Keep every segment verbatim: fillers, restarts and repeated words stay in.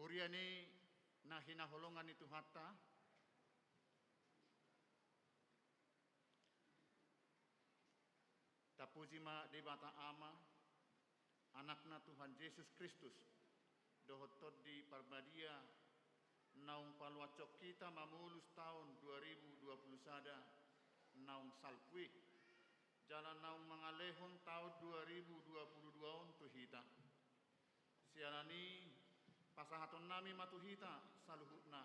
Huria ni na hinaholongan ni Tuhanta, tapuji ma Debata Ama, Anakna Tuhan Jesus Kristus, dohot Tondi Parbadia, naung paluashon hita mamolus taon dua ribu dua puluh sada naung salpu i, jala naung mangalehon taon dua ribu dua puluh dua on tu hita. Siala ni i, pasahatonnami ma tu hita saluhutna.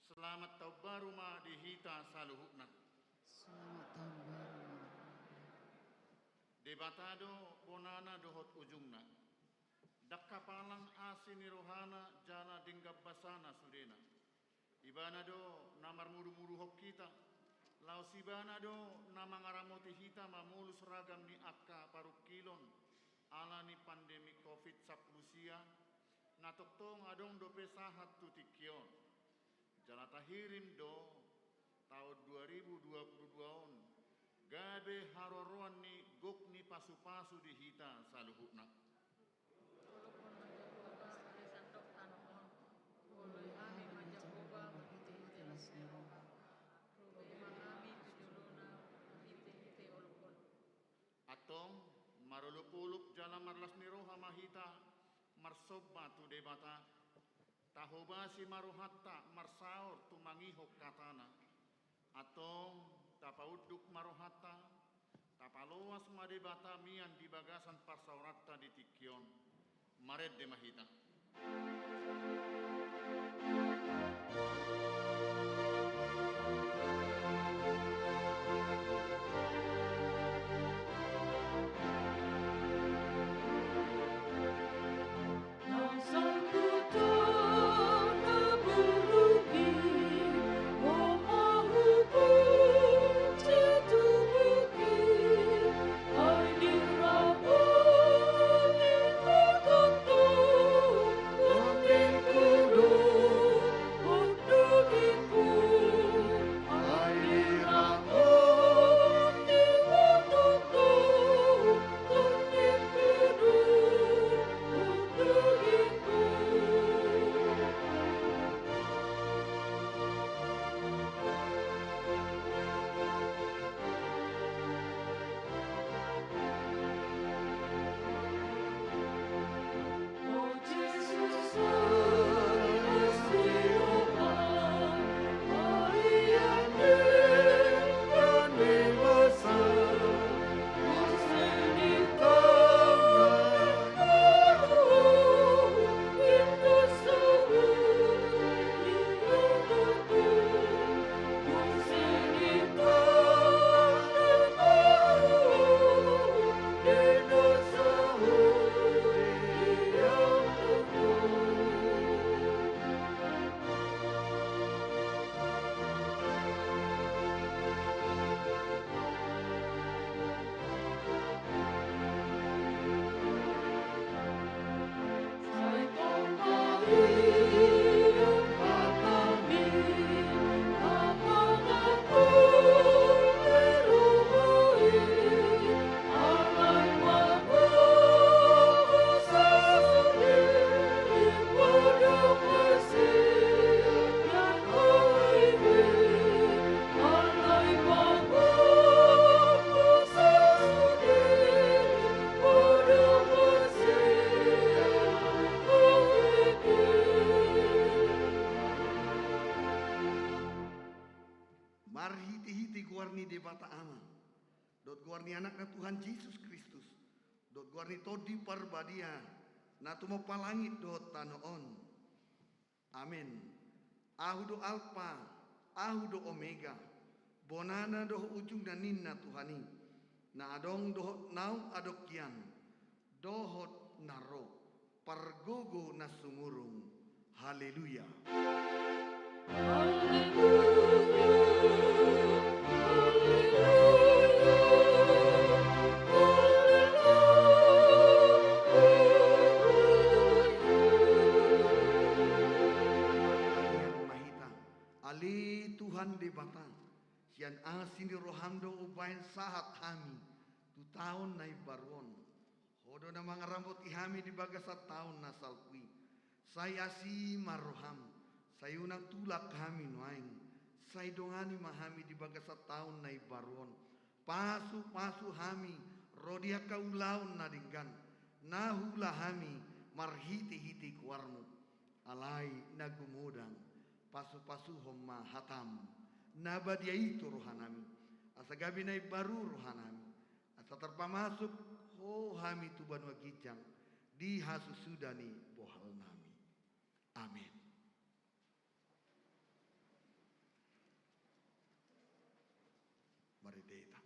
Selamat Taon Baru ma di hita saluhutna. Selamat Tahun Baru ma. Debata do bonana dohot ujungna. Ndang hapalang asi ni rohana jala denggan basana sudena. Ibana do na marmudumuduhon hita, laos Ibana do na mangaramoti hita mamolus ragam ni angka parungkilon ala ni pandemi covid sampulu sia, na tongtong adong dope sahat tu tingki on. Jala tahirim do taon dua ribu dua puluh dua on gabe haroroan ni gok ni pasupasu di hita saluhutna. Oloi hami ma Jahowa marhitehite las ni roha. Lobei ma hami tu jolona marhitehite olopolop. Antong, marolopolop jala marlas ni roha ma hita marsomba tu Debata. Tahobasi ma rohanta marsaor tumangihon hatana. Antong, tapaunduk ma rohanta, tapaloas ma Debata mian di bagasan parsaoranta di tingki on. Marende ma hita. Marhitehite goar ni Debata Ama, dohot goar ni Anakna Tuhan Jesus Kristus, dohot goar ni Tondi Parbadia, na tumompa langit dohot tano on. Amen. Ahu do Alpa, Ahu do Omega, bonana dohot ujungna ninna Tuhan i, na adong dohot naung adong hian, dohot na ro, pargogo na sumurung. Haleluya. Ale Tuhan Debata, sian asi ni roham do umbahen sahat hami tu taon na imbaru on. Ho do na mangaramoti hami di bagasan taon na salpu i. Sai asi ma roham, sai unang tulak hami nuaeng, sai dongani ma hami di bagasan taon na imbaru on. Pasupasu hami ro di angka ulaon na denggan, na huula hami marhitehite goarmu. Alai na gumodang, pasupasuhon ma hatam, na badia i tu rohanami, asa gabe na imbaru rohanami, asa tarpamasuk Ho hami tu banua ginjang, di hasusuda ni bohalnami. Amen. Marende hita.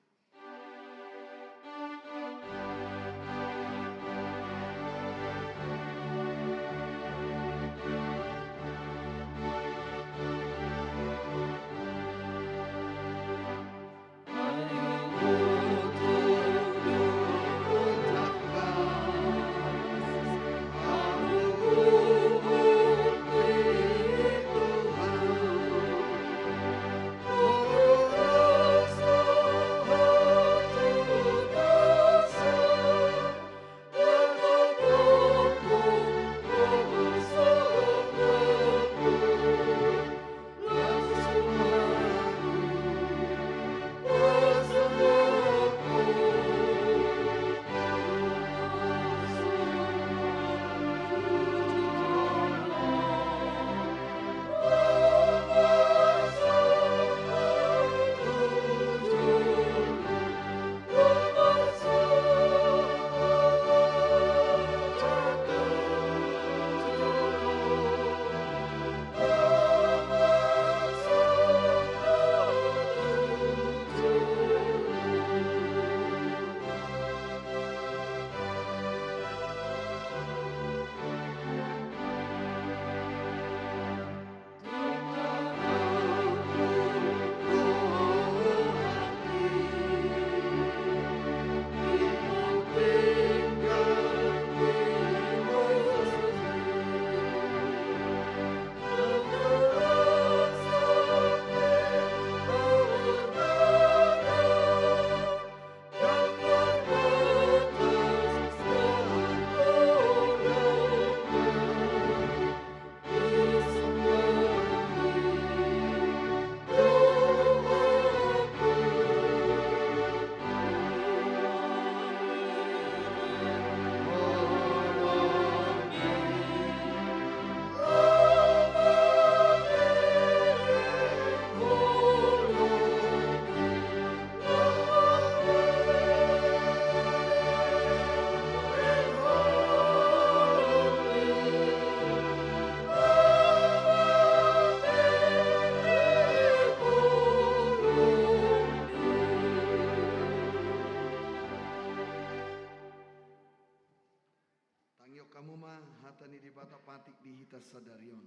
Tangihon hamu ma hata ni Debata patik di hita sadari on.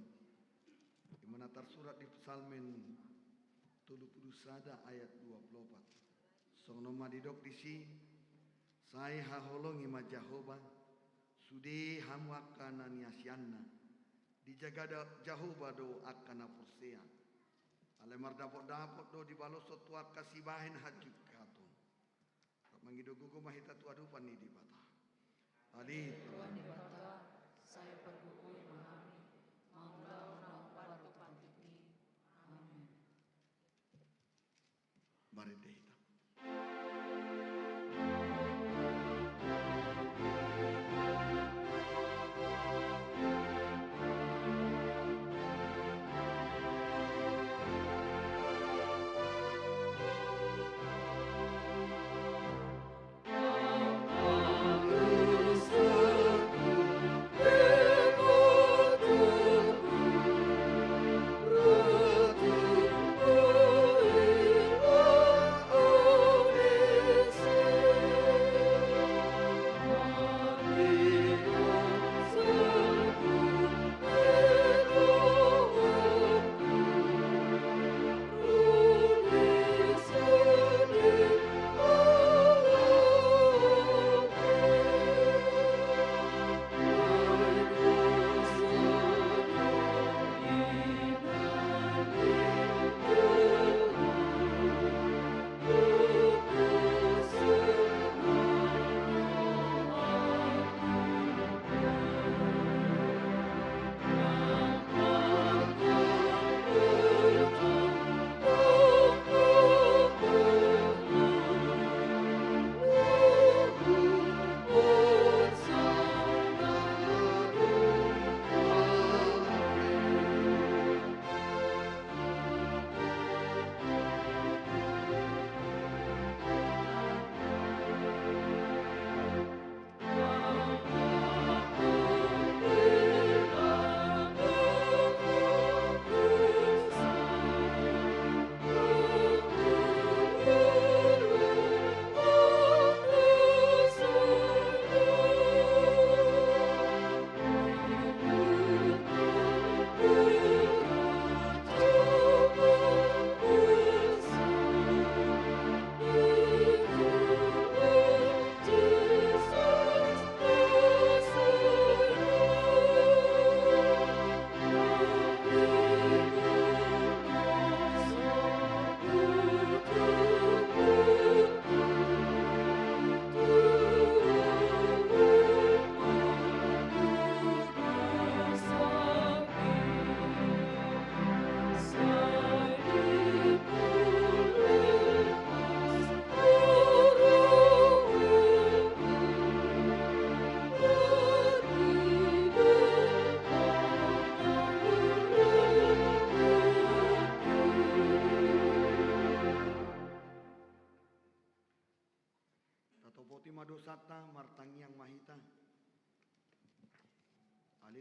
Ima na tarsurat di Psalmen tolu pulu sada ayat dua pulu opat. Songon on ma didok disi: Sai haholongi ma Jahowa, sude hamu angka na niasianna. Dijaga da-, Jahowa do angka na porsea. Alai mardapotdapot do dibaloshon tu angka sibahen hajungkaton. Mangido gogo ma hita tu adopan ni Debata. Ale Tuhan Debata, sai pargogoi ma hami mangulahon na hombar tu pantikmi. Amen. Marende hita.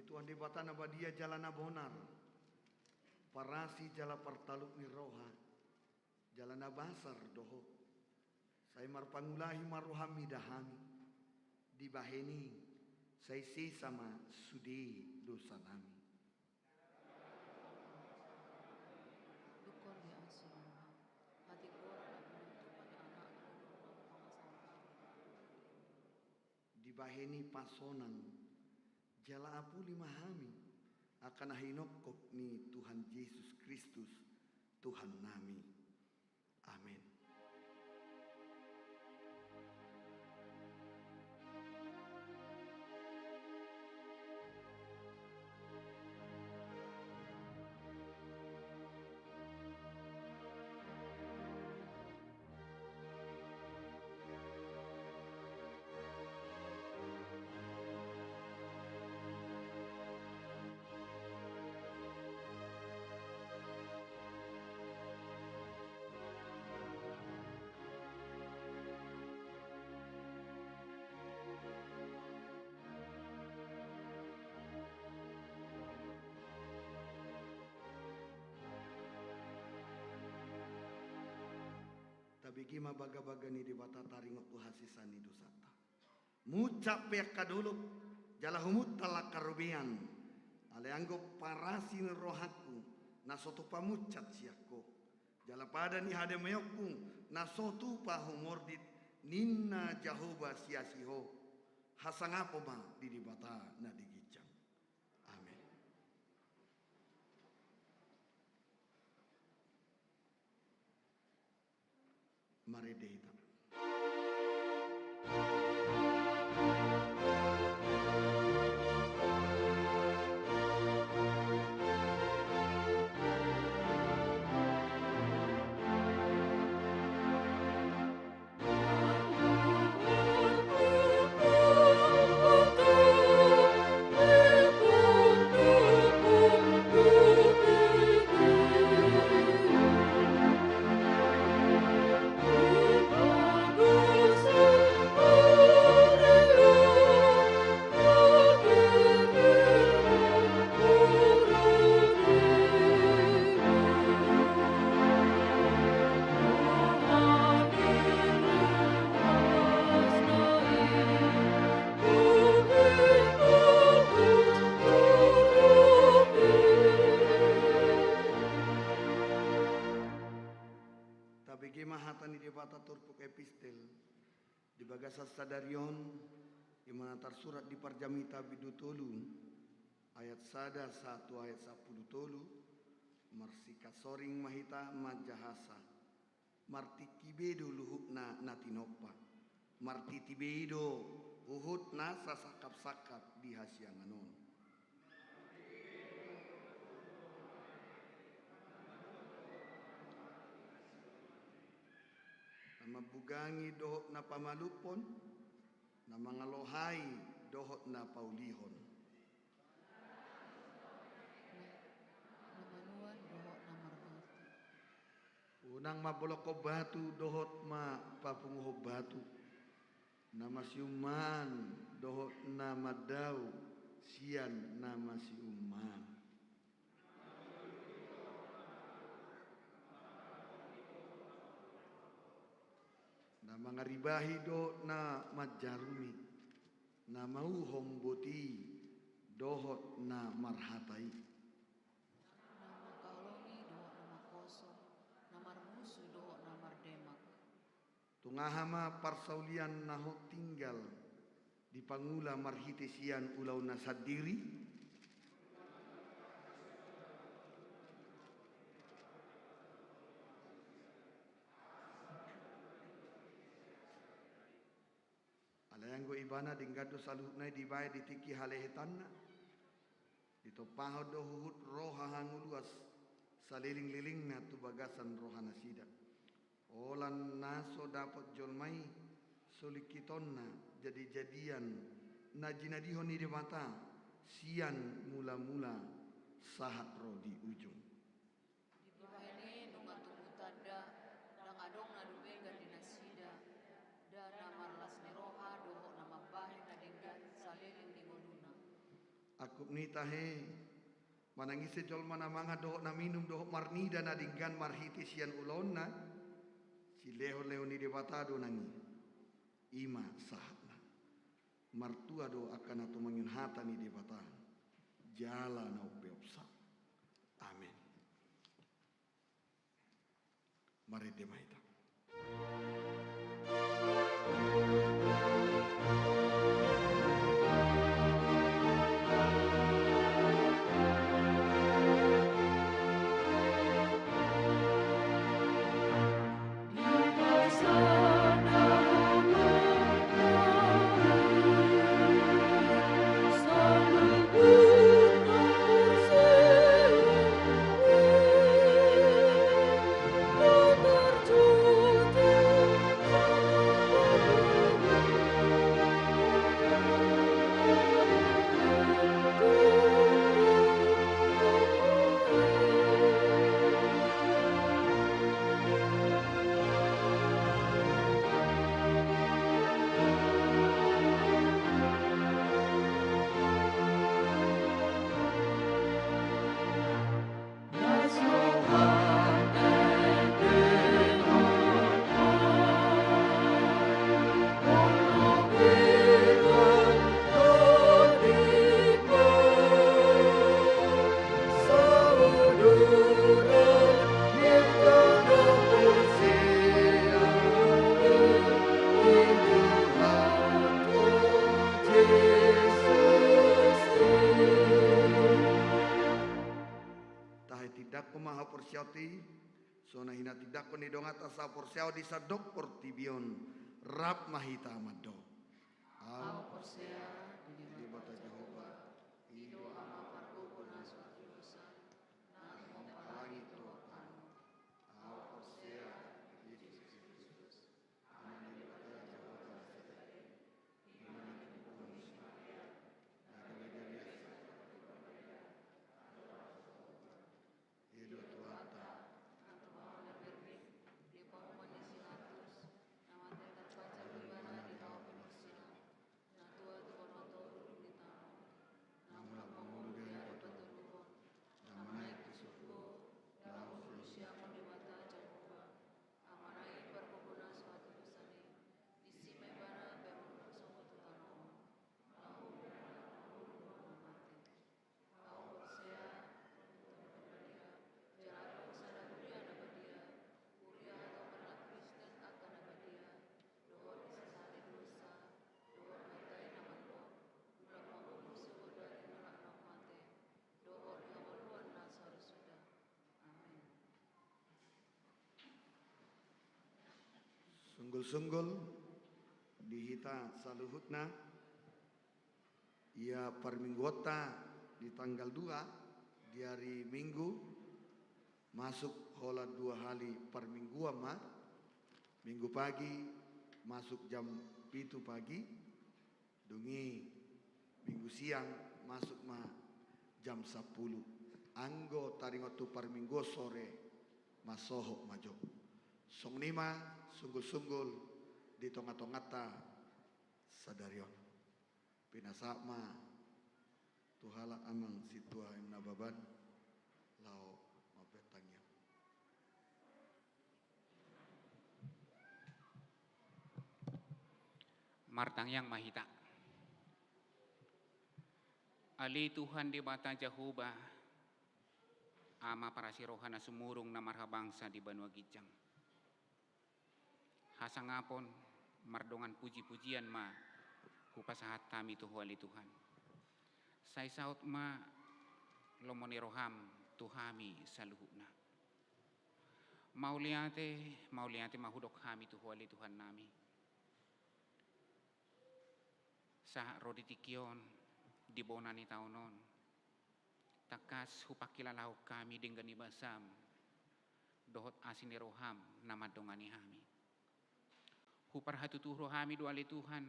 Tuhan Debata na badia jala na bonar, parasi jala partalup ni roha, jala na basar do Ho. Sai marpangulahi ma rohaM ida hami, dibahen i sai sesa ma sude dosanami. Dungkon be asi ni rohaM, hatigoran na pinatupa ni AnakMu. Dibahen i pasonang jala apuli ma hami angka na hinongkop ni Tuhan Jesus Kristus, Tuhannami. Amen. Tabege ma bagabaga ni Debata taringot tu hasesaan ni dosanta. Muncap pe angka dolok, jala humuntal angka robean. Alai anggo parasi ni rohangku, na so tupa muncap sian Ho, jala padan ni hadameonku, na so tupa humordit, ninna Jahowa sian si Ho. Hasangapon ma di Debata na di ginjang. Amen. Marende hita. Tabege ma hata ni Debata turpuk epistel di bagasan sadari on, i ma na tarsurat di Parjamita bindu tolu, ayat sada sahat tu ayat sampulu tolu. Marsingkat soring ma hita manjahasa. Martingki be do luhutna na tinompa, martiti be do huhut na sasangkapsangkap di hasiangan on. Na mambugangi dohot na pamalumhon, na mangalohai dohot na paulihon. Na manuan dohot na marhata. Unang mambolongkon batu dohot mampunguhon batu, na masiummaan dohot na mandao sian na masiummaan. Na mangaribahi dohot na manjarumi, na mauhom boti dohot na marhata i. Na mangkaholongi dohot na mangkoso, na marmusu dohot na mardemak. Tung aha ma parsaulian na hot tinggal dipangula marhite sian ulaonna sandiri? Alai anggo ibana denggan do saluhutna i dibaen di tingki halehetanna. Ditompahon do huhut roha hangoluan salelenglelengna tu bagasan rohanasida. Holan na so dapot jolma i sulingkitonna jadijadian na jinadihon ni Debata sian mulamula sahat ro di ujung. Dibahen i nunga tumbu tanda, ndang adong na dumenggan di nasida, nda na marlas ni roha dohot na mambahen na denggan saleleng di ngoluna. Angkup ni tahe, manang ise jolma na mangan dohot na minum dohot marnida na denggan marhite sian ulaonna, silehonlehon ni Debata do nang i. I ma sahatna. Martua do angka na tumangihon hata ni Debata jala na umpeopsa. Amen. Marende ma hita. Tahe tindanghon ma haporseaon i, songon na hinatindanghon ni donganta sahaporseaon di sandok portibi on. Rap ma hita mandok. Ahu porsea di Debata Jahowa, i do Ama pargogo na so adong dosa, na tumompa langit dohot tano. Ahu porsea di Jesus Kristus, Anak ni Debata Jahowa na sada i, i ma na tinopa ni si Maria, na gabe dari Asita Portibi on, i do Tuhanta. Na tumamon na Virgin di parumaen ni si Pilatus, na mate tarpajal Ibana di hau pinarsilang, na tua tu bonoto di tano, na mulak mangolu di ari patoluhon, na manaek tu surgo, laho hupaluasihon Debata Jahowa, Amana i pargogo na so adong dosana, disi ma Ibana bahen haporseaon tu tano on, laho hubereng Ibana tu na mate. Ahu porsea tu Tondi Porbadia, jala adong sada Huria na badia, huria hatopan halak Kristen angka na badia, dohot ise sahali dousa, dohot hata i na mandok, mulak mangolu sogot dari halak na mate, dohot di hangoluan na saur suda. Amen. Sunggul-sunggul di hita saluhutna, ia parmingguonta di tanggal dua, di ari Minggu, masuk holan dua hali parmingguan ma. Minggu pagi masuk jam pitu pagi, dung i Minggu siang masuk ma jam sampulu. Anggo taringot tu parmingguon sore, mansohot ma jo. Songon i ma sunggul-sunggul di tonga-tonganta sadari on. Pinasahat ma tu halak amang sintua Nababan laho mambahen tangiang. Martangiang ma hita. Ale Tuhan Debata Jahowa, Ama parasi roha na sumurung na marhabangsa di banua ginjang. Hasangapon mardongan puji-pujian ma hupasahat hami tu Ho ale Tuhan. Sai saut ma lomo ni roham tu hami saluhutna. Mauliate, mauliate ma hudok hami tu Ho ale Tuhan nami. Sahat ro di tingki on, di bona ni taon on, tangkas hupangkilalahon hami denggan ni basam dohot asi ni roham na mandongani hami. Huparhatutu rohami do ale Tuhan,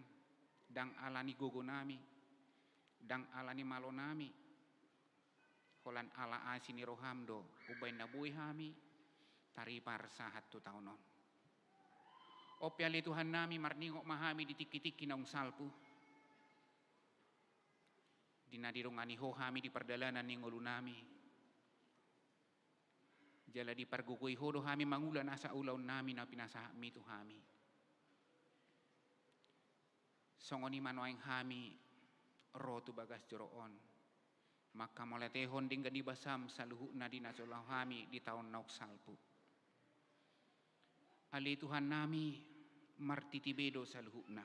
ndang ala ni gogo nami, ndang ala ni malo nami, holan ala asi ni roham do umbahen na boi hami taripar sahat tu taon on. On pe ale Tuhan nami, marningot ma hami di tingki-tingki naung salpu. Di na didongani Ho hami di pardalanan ni ngolunami, jala dipargogoi Ho do hami mangula nasa ulaonnami na pinasahatmi tu hami. Songon i ma nuaeng hami ro tu bagas joro on, mangkamauliatehon denggan ni basam saluhutna di na so laho hami di taon naung salpu. Ale Tuhannami, martiti be do saluhutna.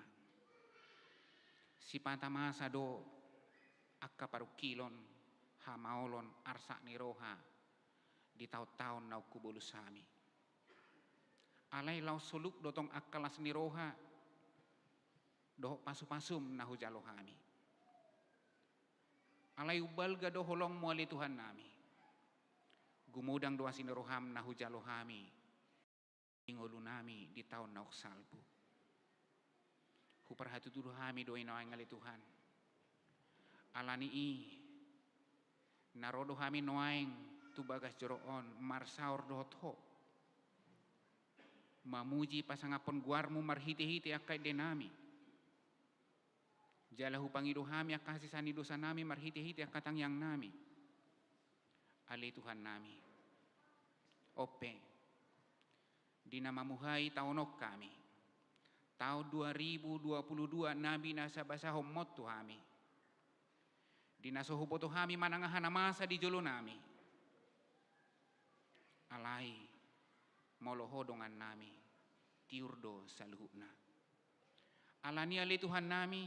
Sipata masa do angka parungkilon, hamaolon, arsak ni roha di taon-taon naung hubolus hami. Alai laos soluk do tong angka las ni roha dohot pasu-pasum na hujalo hami. Alai umbalga do holongmu ale Tuhannami. Gumodang do asi ni roham na hujalo hami di ngolunami di taon naung salpu. Huparhatutu do hami do i nuaeng ale Tuhan. Alani i na ro do hami nuaeng tu bagas joro on marsaor dohot Ho, mamuji pasangaphon goarmu marhite-hite angka endenami. Jala hupangido hami angka hasesaan ni dosanami marhite-hite angka tangiangnami. Ale Tuhannami, on pe, di na mamuhai taon on hami, taon dua ribu dua puluh dua na binasa-basahonmu tu hami, di na so huboto hami manang aha na masa di jolonami. Alai molo Ho dongannami, tiur do saluhutna. Alani i ale Tuhannami,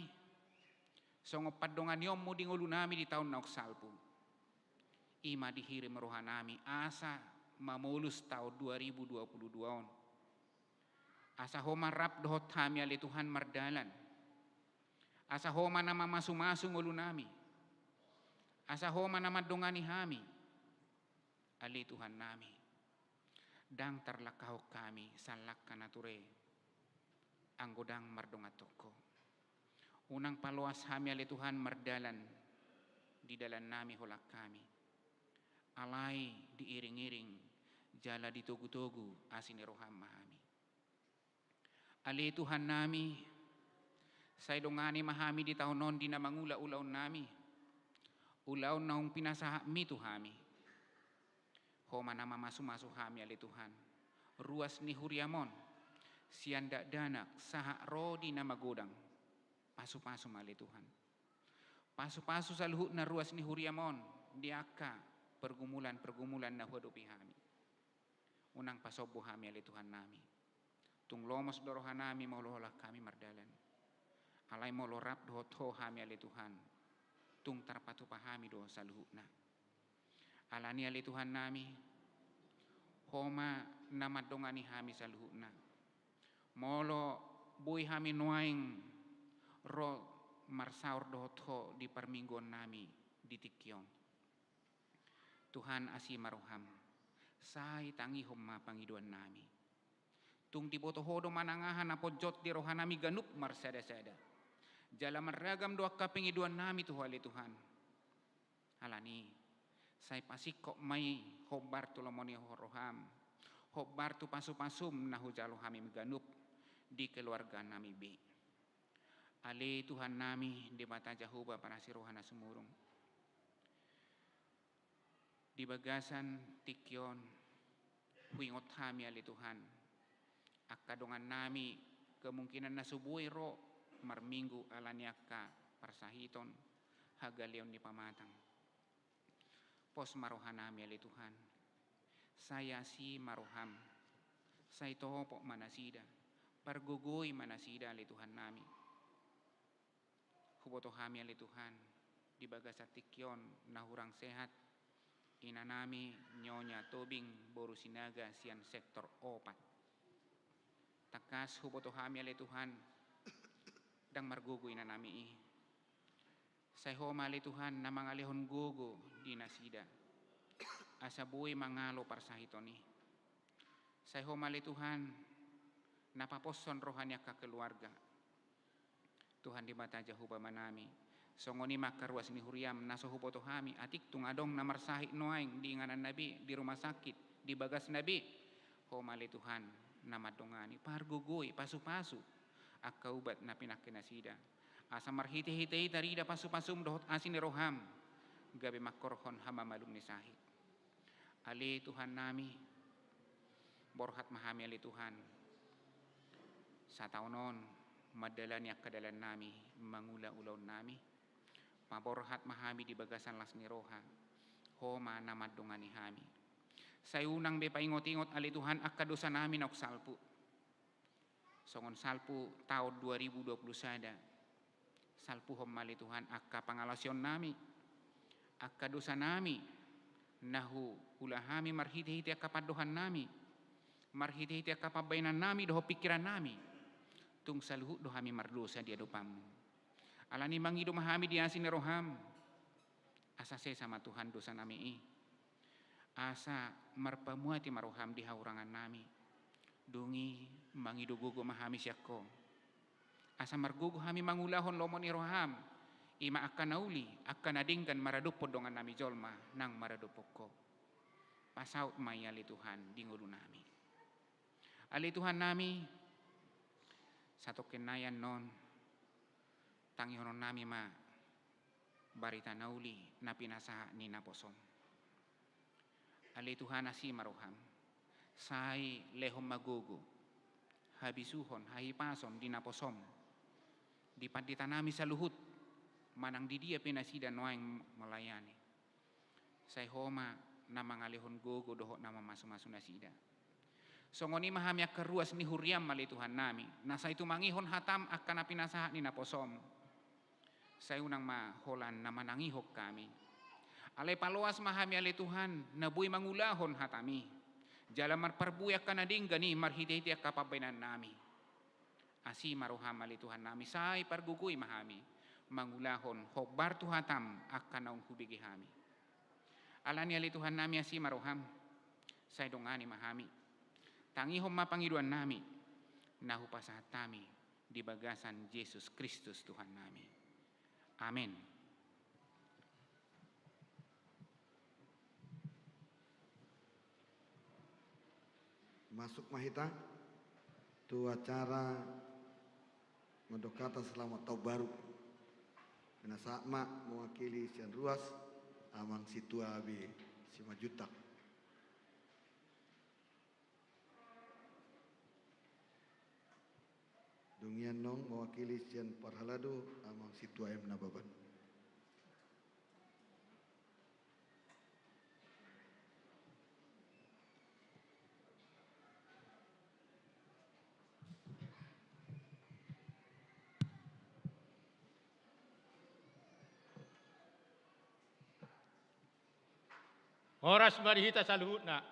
songon pandonganionmu di ngolunami di taon naung salpu, i ma dihirim rohanami asa mamolus taon dua ribu dua puluh dua on. Asa Ho ma rap dohot hami ale Tuhan mardalan. Asa Ho ma na mamasu-masu ngolunami. Asa Ho ma na mandongani hami. Ale Tuhannami, ndang tarlangkahon hami sian langka na ture, anggo ndang mardongan tu Ho. Unang paloas hami ale Tuhan mardalan di dalannami holan hami. Alai diiring-iring jala ditogu-togu asi ni roham ma hami. Ale Tuhannami, sai dongani ma hami di taon on di na mangula ulaonnami, ulaon naung pinasahatmi tu hami. Ho ma na mamasu-masu hami ale Tuhan, ruas ni huriam on, sian dakdanak sahat ro di na magodang. Pasu-pasu ma ale Tuhan. Pasu-pasu saluhutna ruas ni huriam on di angka pergumulan-pergumulan na huadopi hami. Unang pasombu hami ale Tuhannami. Tung lomos do rohanami molo holan hami mardalan. Alai molo rap dohot Ho hami ale Tuhan, tung tarpatupa hami do saluhutna. Alani i ale Tuhannami, Ho ma na mandongani hami saluhutna. Molo boi hami nuaeng ro marsaor dohot Ho di parmingguonnami di tingki on, Tuhan, asi ma roham, sai tangihon ma pangidoannami. Tung diboto Ho do manang aha na ponjot di rohanami ganup marsada-sada. Jala marragam do angka pangidoannami tu Ho ale Tuhan. Alani i, sai pasingkop ma i hombar tu lomo ni roham, hombar tu pasu-pasum na hujalo hami ganup di keluarganami be. Ale Tuhannami, Debata Jahowa parasi roha na sumurung. Di bagasan tingki on, huingot hami ale Tuhan, angka dongannami kemungkinan na so boi ro marminggu alani angka parsahiton, hagaleon ni pamatang. Pos ma rohanami ale Tuhan, sai asi ma roham, sai topot ma nasida, pargogoi ma nasida ale Tuhannami. Huboto hami ale Tuhan, di bagasan tingki on na hurang sehat inanami Nyonya Tobing boru Sinaga sian sektor opat. Tangkas huboto hami ale Tuhan, ndang margogo inanami i. Sai Ho ma ale Tuhan na mangalehon gogo di nasida, asa boi mangalo parsahiton i. Sai Ho ma ale Tuhan na paposhon roha ni angka keluarga. Tuhan Debata Jahowa Amanami, songon i ma angka ruas ni huriam na so huboto hami, atik tung adong na marsahit nuaeng di ingananna be, di rumah sakit, di bagasna be. Ho ma ale Tuhan na mandongani, pargogoi, pasu-pasu angka ubat na pinangke nasida. Asa marhitehite i tarida pasupasum dohot asi ni roham, gabe mangkorhon hamamalum ni sahit. Ale Tuhannami, borhat ma hami ale Tuhan, sataon on mandalani angka dalannami, mangula ulaonnami. Paborhat ma hami di bagasan las ni roha, Ho ma na mandongani hami. Sai unang be paingotingot ale Tuhan angka dosanami naung salpu. Songon salpu taon dua ribu dua puluh sada, salpuhon ma ale Tuhan angka pangalaosionnami, angka dosanami, na huula hami marhitehite angka pandohannami, marhitehite angka pambaenannami dohot pingkirannami, tung saluhut do hami mardosa di adopanmu. Alani i mangido ma hami di asi ni roham, asa sesa ma Tuhan dosanami i, asa marpamuati ma roham di hahurangannami. Dung i mangido gogo ma hami sian Ho, asa margogo hami mangulahon lomo ni roham, i ma angka na uli, angka na denggan maradophon dongannami jolma nang maradophon Ho. Pasaut ma i ale Tuhan di ngolunami. Ale Tuhannami, satongkin nai annon tangihononnami ma barita na uli na pinasahat ni naposom. Ale Tuhan, asi ma roham, sai lehon ma gogo, habisuhon, hahipason di naposom, di panditanami saluhut, manang di dia pe nasida nuaeng melayani. Sai Ho ma na mangalehon gogo dohot na mamasumasu nasida. Songon i ma hami angka ruas ni huriam ale Tuhannami, na sai tumangihon hatam angka na pinasahat ni naposom. Sai unang ma holan na manangihon hami. Alai paloas ma hami ale Tuhan, na boi mangulahon hatami. Jala marparbue angka na denggan i marhitehite angka pambaenannami. Asi ma roham ale Tuhannami, sai pargogoi ma hami mangulahon hombar tu hatam angka naung hubege hami. Alani ale Tuhannami, asi ma roham, sai dongani ma hami. Tangihon ma pangidoannami, na hupasahat hami di bagasan Jesus Kristus Tuhannami. Amen. Masuk ma hita tu acara mandok hata selamat tahun baru. Pinasahat ma mewakili sian ruas, Amang Situa B Simanjuntak. Dung i annon mewakili sian parhalado, Amang Situa M Nababan. Horas ma di hita saluhutna.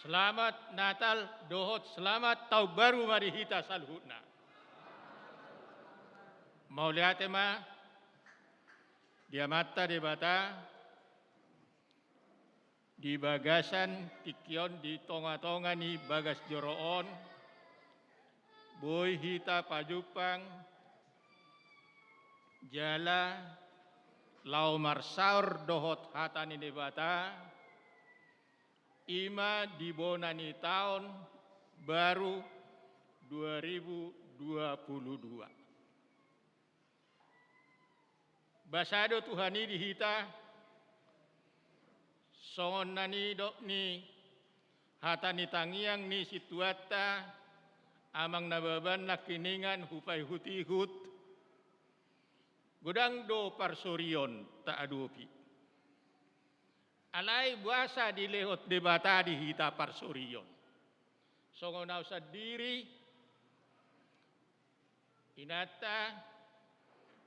Selamat Natal dohot selamat tahun baru ma di hita saluhutna. Mauliate ma di Amanta Debata di bagasan tingki on, di tongatonga ni bagas joro on, boi hita pajumpang jala laho marsaor dohot hata ni Debata, i ma di bona ni taon baru dua ribu dua puluh dua. Basa do Tuhan i di hita, songon na nidok ni hata ni tangiang ni sintuanta, Amang Nababan nangkiningan hupaihutihut, godang do parsorion taadopi. Alai boasa dilehon Debata di hita parsorion? Songon au sandiri, inanta,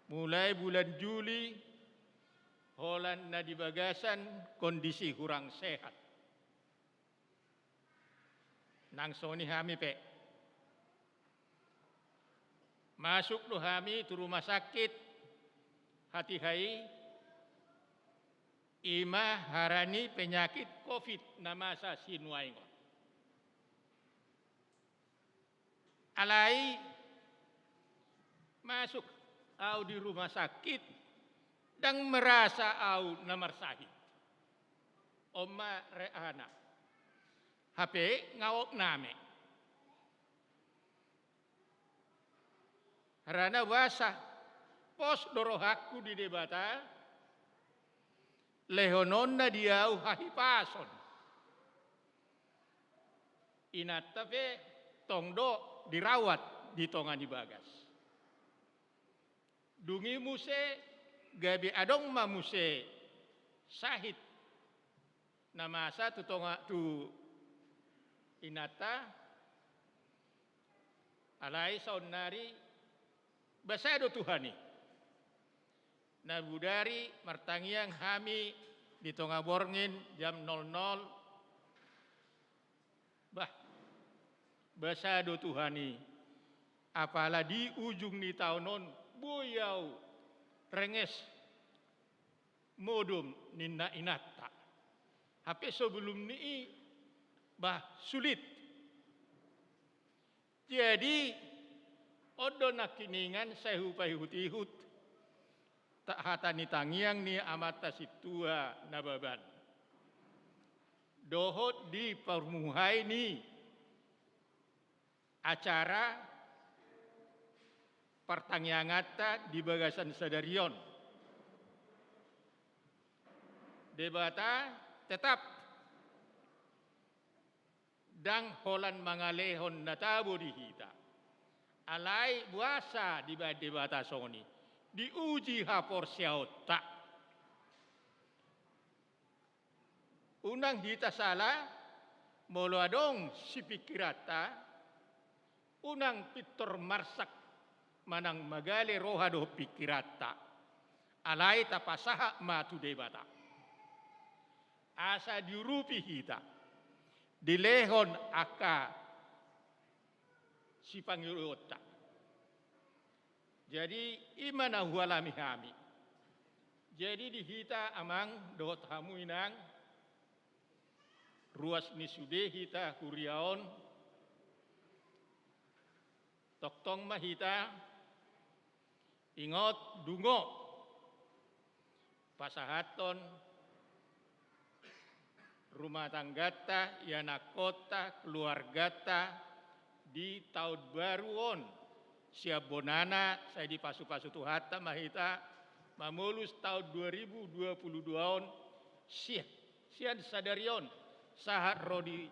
mulai bulan Juli, holan na di bagasan kondisi hurang sehat. Nang songon i hami pe. Masuk do hami tu rumah sakit hatiha i, i ma harani penyakit covid na masa sinuaeng on. Alai masuk au di rumah sakit, ndang merasa au na marsahit. On ma reana. Hape nga gok nami. Harana boasa? Pos do rohangku di Debata, lehononna di ahu hahipason. Inanta pe tong do dirawat di tonga ni bagas. Dung i muse gabe adong ma muse sahit na masa tu tonga tu inanta, alai saonnari basa do Tuhan i. Na bodari martangiang hami di tonga borngin jam nol nol. Bah, basa do Tuhan i, apala di ujung ni taon on boi ahu renges modom ninna inanta. Hape sebelum ni i, bah, sulit. Jadi, on do nangkiningan sai hupaihut-ihut ta-, hata ni tangiang ni Amanta Sintua Nababan. Dohot di parmuhai ni acara partangianganta di bagasan sadari on. Debata tetap ndang holan mangalehon na tabo di hita. Alai boasa dibaen Debata songon i? Diuji haporseaonta. Unang hita sala, molo adong sipingkiranta, unang pintor marsak manang magale roha dohot pingkiranta. Alai tapasahat ma tu Debata. Asa diurupi hita, dilehon angka sipangidoonta. Jadi, i ma na hualami hami. Jadi, di hita amang dohot hamu inang, ruas ni sude hita huria on, tongtong ma hita ingot dungo pasahathon rumah tangganta, ianakkonta, keluarganta di taon baru on. Sian bonana sai dipasupasu Tuhanta ma hita mamolus taon dua ribu dua puluh dua on, sian, sian sadari on sahat ro di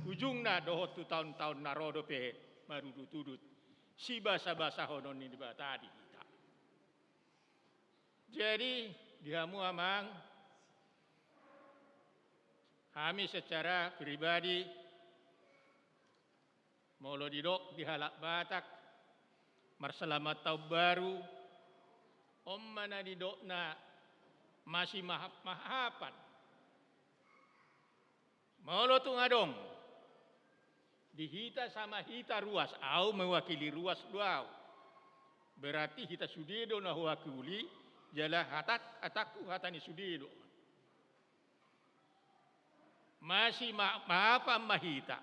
ujungna dohot tu taon-taon na ro dope marudut-udut. Sibasabasahonon ni Debata di hita. Jadi, di hamu amang, hami secara pribadi, molo didok di halak Batak marselamat taon baru, on ma na nidokna masimahap-mahapan. Molo tung adong di hita sama hita ruas, ahu mewakili ruas do ahu. Berarti hita sude do na huwakili, jala hatat-, hatangku hata ni sude do. Masi ma-, maafan ma hita.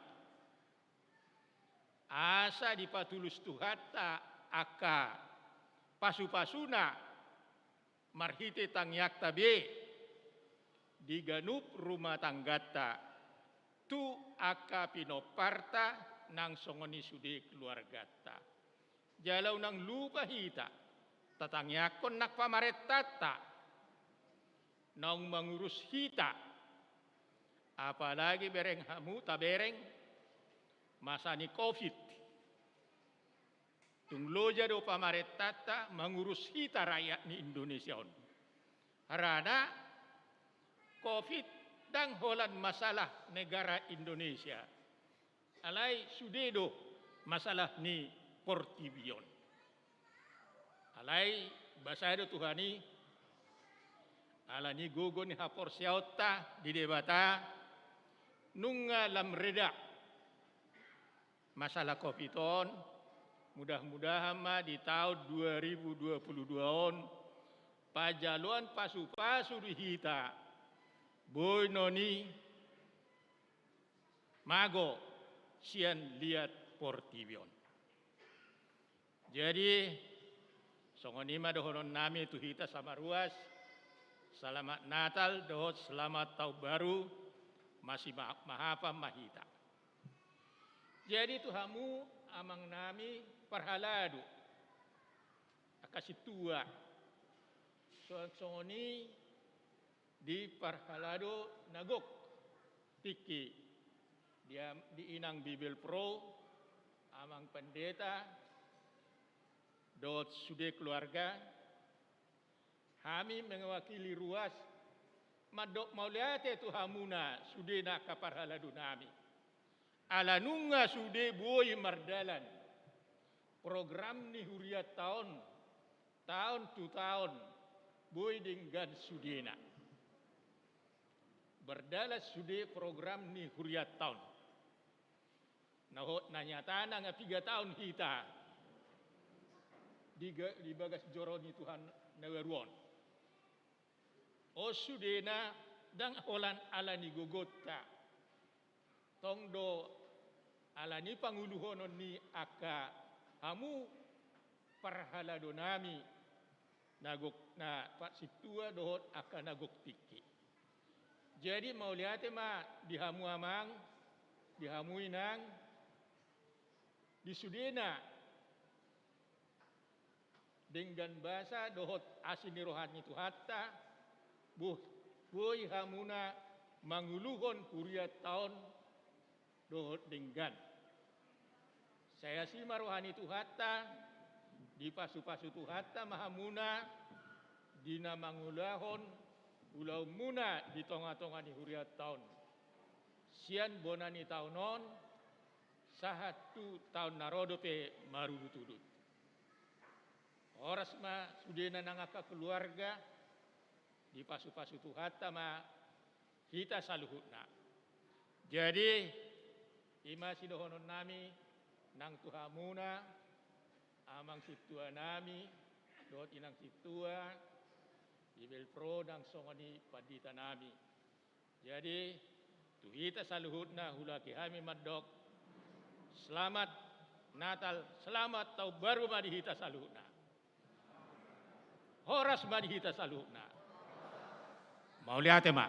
Asa dipatulus Tuhanta angka pasupasuna marhite tangiangta be di ganup rumah tangganta, tu angka pinomparta nang songon i sude keluarganta. Jala unang lupa hita tatangiangkon nang pamarentanta naung mangurus hita. Apalagi bereng hamu tabereng masa ni covid. Tung loja do pamarentanta mangurus hita rakyat ni Indonesia on. Harana covid ndang holan masalah negara Indonesia. Alai sude do masalah ni portibi on. Alai basa do Tuhan i, ala ni gogo ni haporseaonta di Debata, nunga lam reda masalah covid on. Mudah-mudahan ma di taon dua ribu dua puluh dua on, pajaloan pasupasu di hita, boi non i mago sian liat portibi on. Jadi, songon i ma dohonon nami tu hita sama ruas, selamat Natal dohot selamat taon baru, masi ma-, maafan ma hita. Jadi tu hamu amang nami parhalado, sintua. Songon i di parhalado na gok tingki, di, di inang Bibelvrouw, amang pandita, dohot sude keluarga, hami mewakili ruas mandok mauliate tu hamuna sudena angka parhalado nami. Ala nunga sude boi mardalan program ni hurianta on, taon tu taon boi denggan sudena. Mardalan sude program ni hurianta on. Na hot na nyata nunga piga taon hita di ga-, di bagas joro ni Tuhan na baru on. On sudena ndang holan ala ni gogonta. Tong do ala ni panguluhonon ni angka hamu parhalado nami na gok, na parsintua dohot angka na gok tingki. Jadi mauliate ma di hamu amang, di hamu inang, di sudena denggan basa dohot asi ni roha ni Tuhanta, bo-, boi hamuna manguluhon hurianta on dohot denggan. Sai asi ma roha ni Tuhanta, dipasupasu Tuhanta ma hamuna di na mangulahon ulaonmuna di tongatonga ni hurianta on. Sian bona ni taon on sahat tu taon na ro dope marudutudut. Horas ma sudena nang angka keluarga, dipasupasu Tuhanta ma hita saluhutna. Jadi, i ma sidohononnami nang tu hamuna, amang sintua nami, dohot inang sintua, Bibelvrouw nang songon i pandita nami. Jadi, tu hita saluhutna huulaki hami mandok, selamat Natal, selamat Taon Baru ma di hita saluhutna. Horas ma di hita saluhutna. Mauliate ma.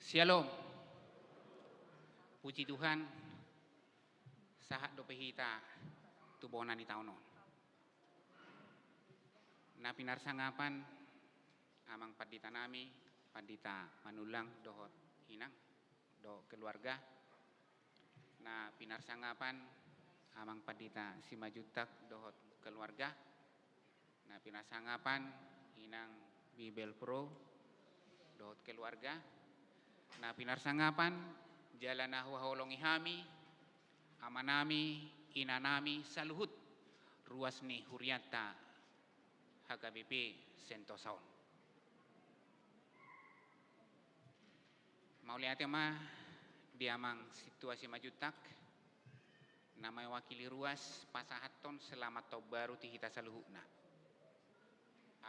Syalom. Puji Tuhan, sahat dope hita tu bona ni taon on. Na pinarsangapan amang pandita nami, Pandita Manullang dohot inang, dohot keluarga. Na pinarsangapan amang pandita Simanjuntak dohot keluarga. Na pinarsangapan inang Bibelvrouw dohot keluarga. Na pinarsangapan jala na huhaholongi hami, amanami, inanami, saluhut ruas ni hurianta H K B P Sentosa on. Mauliate ma di amang sintua Simanjuntak, na mewakili ruas pasahathon selamat taon baru tu hita saluhutna.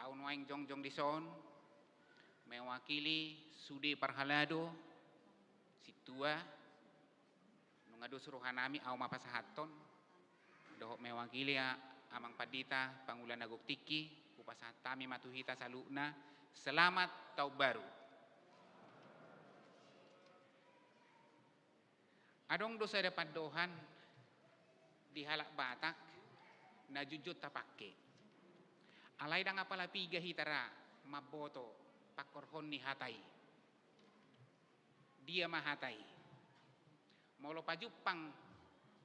Au nuaeng jongjong dison, mewakili sude parhalado, sintua, nunga dos rohanami, au ma pasahathon, dohot mewakili a-, amang pandita, pangula na gok tingki, hupasahat hami ma tu hita saluhutna, selamat taon baru. Adong do sada pandohan di halak Batak na jotjot tapangke. Alai ndang apala piga hita ra mamboto pangkorhon ni hata i. Dia ma hata i? Molo pajumpang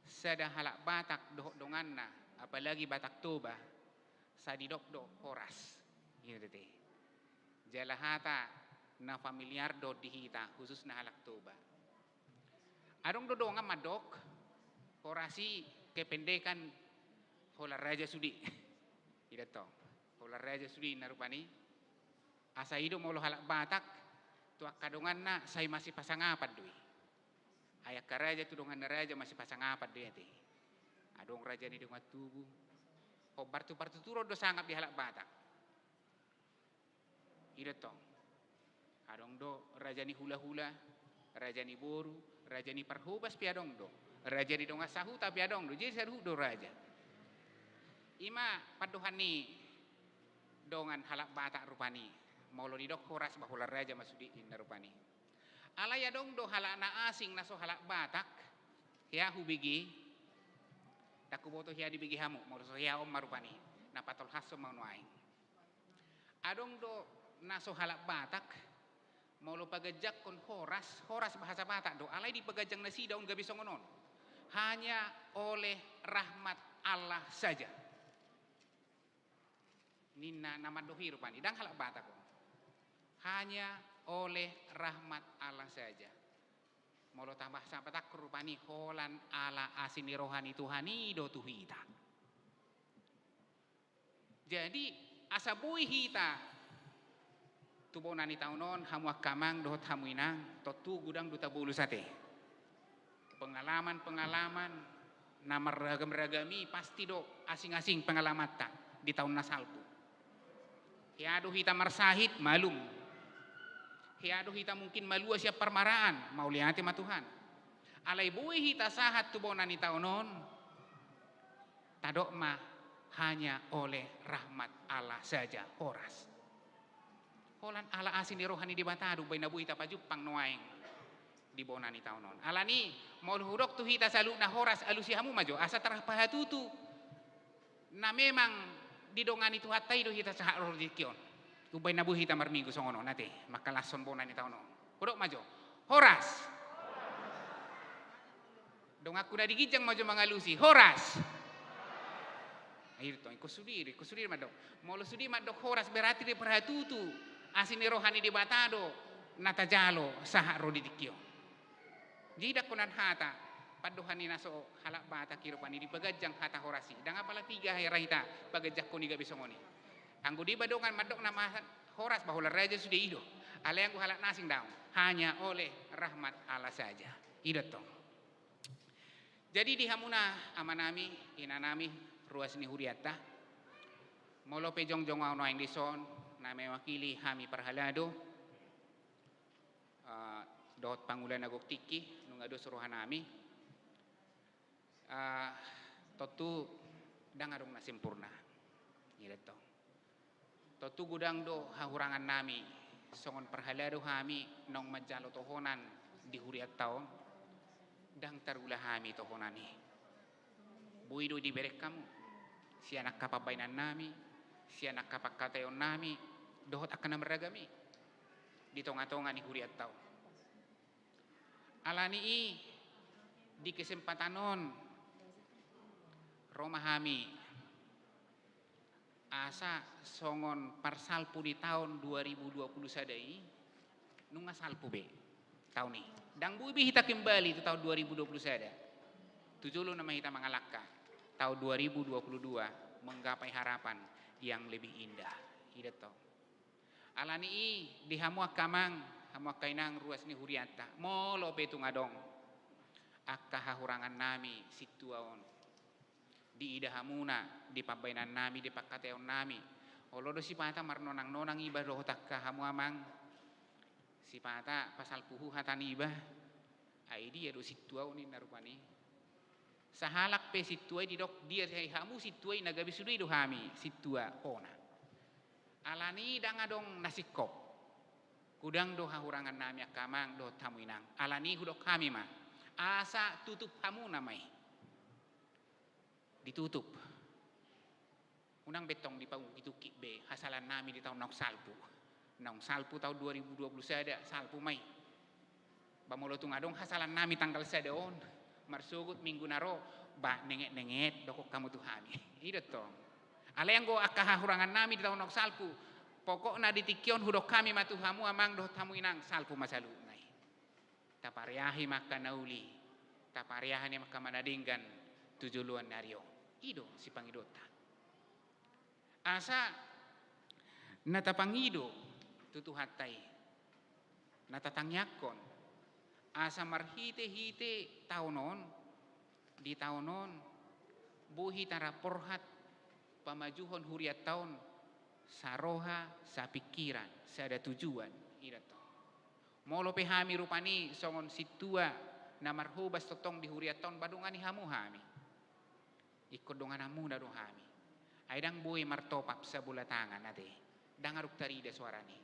sada halak Batak dohot donganna, apalagi Batak Toba, sai didok do horas. I do te. Jala hata na familiar do di hita, khususna halak Toba. Adong do dongan mandok, horas i kependekan holan raja sude. I do tong, holan raja sude na rupani. Asa i do molo halak Batak, tu angka donganna sai masipasangapan do i. Ai angka raja tu donganna raja masipasangapan do i ate. Adong raja ni dongan tubu. Hombar tu partuturon do sangap di halak Batak. I do tong. Adong do raja ni hulahula, raja ni boru, raja ni parhobas pe adong do. Raja ni dongan sahuta pe adong do. Jadi saluhut do raja. I ma pandohan ni dongan halak Batak rupani. Molo didok horas ba holan raja ma sude inna rupani. Alai adong do halak na asing na so halak Batak, hea hubege. Ndang huboto hea dibege hamu, molo so hea on ma rupani. Na patolhashon ma nuaeng. Adong do na so halak Batak, molo paganjanghon horas, horas bahasa Batak do, alai dipaganjang nasida on gabe songon on. Hanya oleh rahmat Allah saja. Ninna na mandok i rupani, ndang halak Batak on. Hanya oleh rahmat Allah saja. Molo tamba sabatak rupani holan ala asi ni roha ni Tuhan i do tu hita. Jadi, asa boi hita tu bona ni taon on, hamu angka amang dohot hamu inang, tontu godang do tabolus ate. Pengalaman-pengalaman na marragam-ragam i pasti do asing-asing pengalamanta di taon na salpu. Hea do hita marsahit, malum. Hea do hita mungkin malua sian parmaraan, mauliate ma Tuhan. Alai boi hita sahat tu bona ni taon on, tadok ma hanya oleh rahmat Allah saja, horas. Holan ala asi ni roha ni Debata do umbaen na boi tapajumpang nuaeng di bona ni taon on. Alani, molo hudok tu hita saluhutna horas, alusi hamu ma jo, asa tarpahatutu na memang didongani Tuhanta i do hita sahat ro di tingki on. Umbaen na boi hita marminggu songon on ate, mangkalashon bona ni taon on. Hudok ma jo, horas. Donganku na di ginjang ma jo mangalusi, horas. Ai do tong, ingkon sude do, ingkon sude mandok. Molo sude mandok horas berarti diparhatutu asi ni roha ni Debata do na tajalo sahat ro di tingki on. Jadi ndang holan hata pandohan ni na so halak Batak i rupani dipaganjang hata horas i. Ndang apala piga hera hita paganjanghon i gabe songon i. Anggo deba dongan mandok nama horas ba holan raja sude i do. Alai anggo halak na asing daong. Hanya oleh rahmat Allah saja. I do tong. Jadi di hamuna amanami, inanami, ruas ni hurianta, molo pe jongjong ahu nuaeng dison na mewakili hami parhalado, eh, dohot pangula na gok tingki, nunga dos rohanami. Eh, tontu ndang adong na sempurna. I do tong. Tontu godang do hahurangannami, songon parhalado hami naung manjalo tohonan di hurianta on, ndang tarula hami tohonan i. Boi do dibereng hamu sian angka pambahenannami, sian angka pangkataionannami, dohot angka na marragam i di tonga-tonga ni hurianta on. Alani i di kesempatan on ro ma hami asa songon parsalpu di taon dua ribu dua puluh sada i, nunga salpu be taon i. Ndang boi be hita kembali tu taon dua ribu dua puluh sada. Tu jolo nama hita mangalangka taon dua ribu dua puluh dua menggapai harapan yang lebih indah. I do tong. Alani i di hamu angka amang, hamu angka inang ruas ni hurianta, molo pe tung adong angka hahurangannami sintua on, diida hamuna di pambahenannami, di pangkataionannami. Olo do sipata marnonang-nonang iba dohot angka hamu amang. Sipata pasalpuhu hata niba. Ai dia do sintua on ninna rupani. Sahalak pe sintua i didok dia sai hamu sintua i, na gabe sude do hami sintua hona. Alani i ndang adong na singkop. Godang do hahurangannami angka amang dohot hamu inang. Alani i hudok hami ma, asa tutup hamuna ma i. Ditutup. Unang be tong dipaungkit-ungkit be hasalannami di taon naung salpu. Naung salpu taon dua ribu dua puluh sada, salpu ma i. Ba molo tung adong hasalannami tanggal sada on, marsogot minggu na ro, ba nenget-nenget dokkon hamu tu hami. I do tong. Alai anggo angka hahurangannami di taon naung salpu, pokokna di tingki on hudok hami ma tu hamu amang dohot hamu inang, salpu ma saluhutna i. Tapareahi ma angka na uli, tapareahi ma angka na denggan tu joloan ni ari on. I do sipangidoonta. Asa na tapangido tu Tuhanta i, na tatangiangkon, asa marhite-hite taon on, di taon on, boi hita rap borhat pamajuhon hurianta on saroha, sapingkiran, sada tujuan, i do tong. Molo pe hami rupani songon sintua na marhobas tongtong di hurianta on, ba dongani hamu hami. Ingkon dongananmuna do hami. Ai ndang boi martopap sabola tangan ate. Ndang adong tarida suarana i.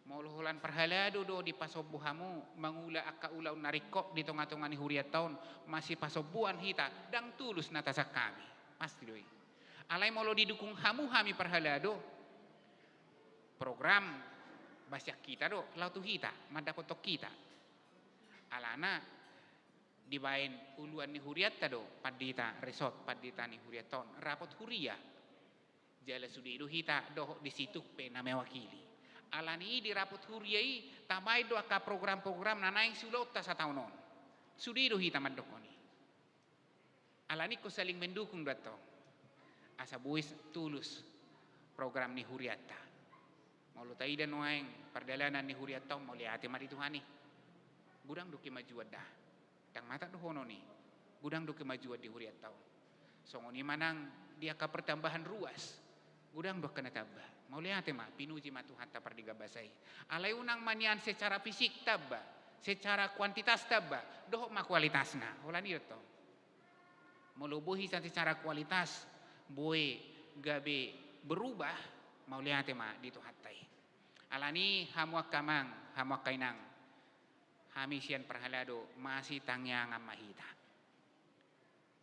Molo holan parhalado do dipasombu hamu mangula angka ulaon na ringkot di tonga-tonga ni hurianta on, masipasombuan hita, ndang tulus na tasan hami. Pasti do i. Alai molo didukung hamu hami parhalado, program basian hita do laho tu hita, mandapothon hita. Alana dibaen uluan ni hurianta do pandita resort, pandita ni hurianta on, rapot huria. Jala sude do hita dohot di situngpe na mewakili. Alani i di rapot huria i tabaen do angka program-program na naeng siulaonta sataon on. Sude do hita mandokkon i. Alani ingkon saling mendukung do antong. Asa boi tulus program ni hurianta. Molo taida nuaeng pardalanan ni hurianta on, mauliate ma di Tuhan i. Godang do kemajuan da. Ndang mata dohonon i. Godang do kemajuan di hurianta on. Songon i ma nang di angka pertambahan ruas. Godang do angka na tamba. Mauliate ma, pinuji ma Tuhanta Pardigabasa i. Alai unang ma nian secara fisik tamba, secara kuantitas tamba, dohot ma kualitasna. Holan i do tong. Molo boi hita secara kualitas, boi gabe berubah, mauliate ma di Tuhanta i. Alani hamu angka amang, hamu angka inang, hami sian parhalado masitangiangan ma hita.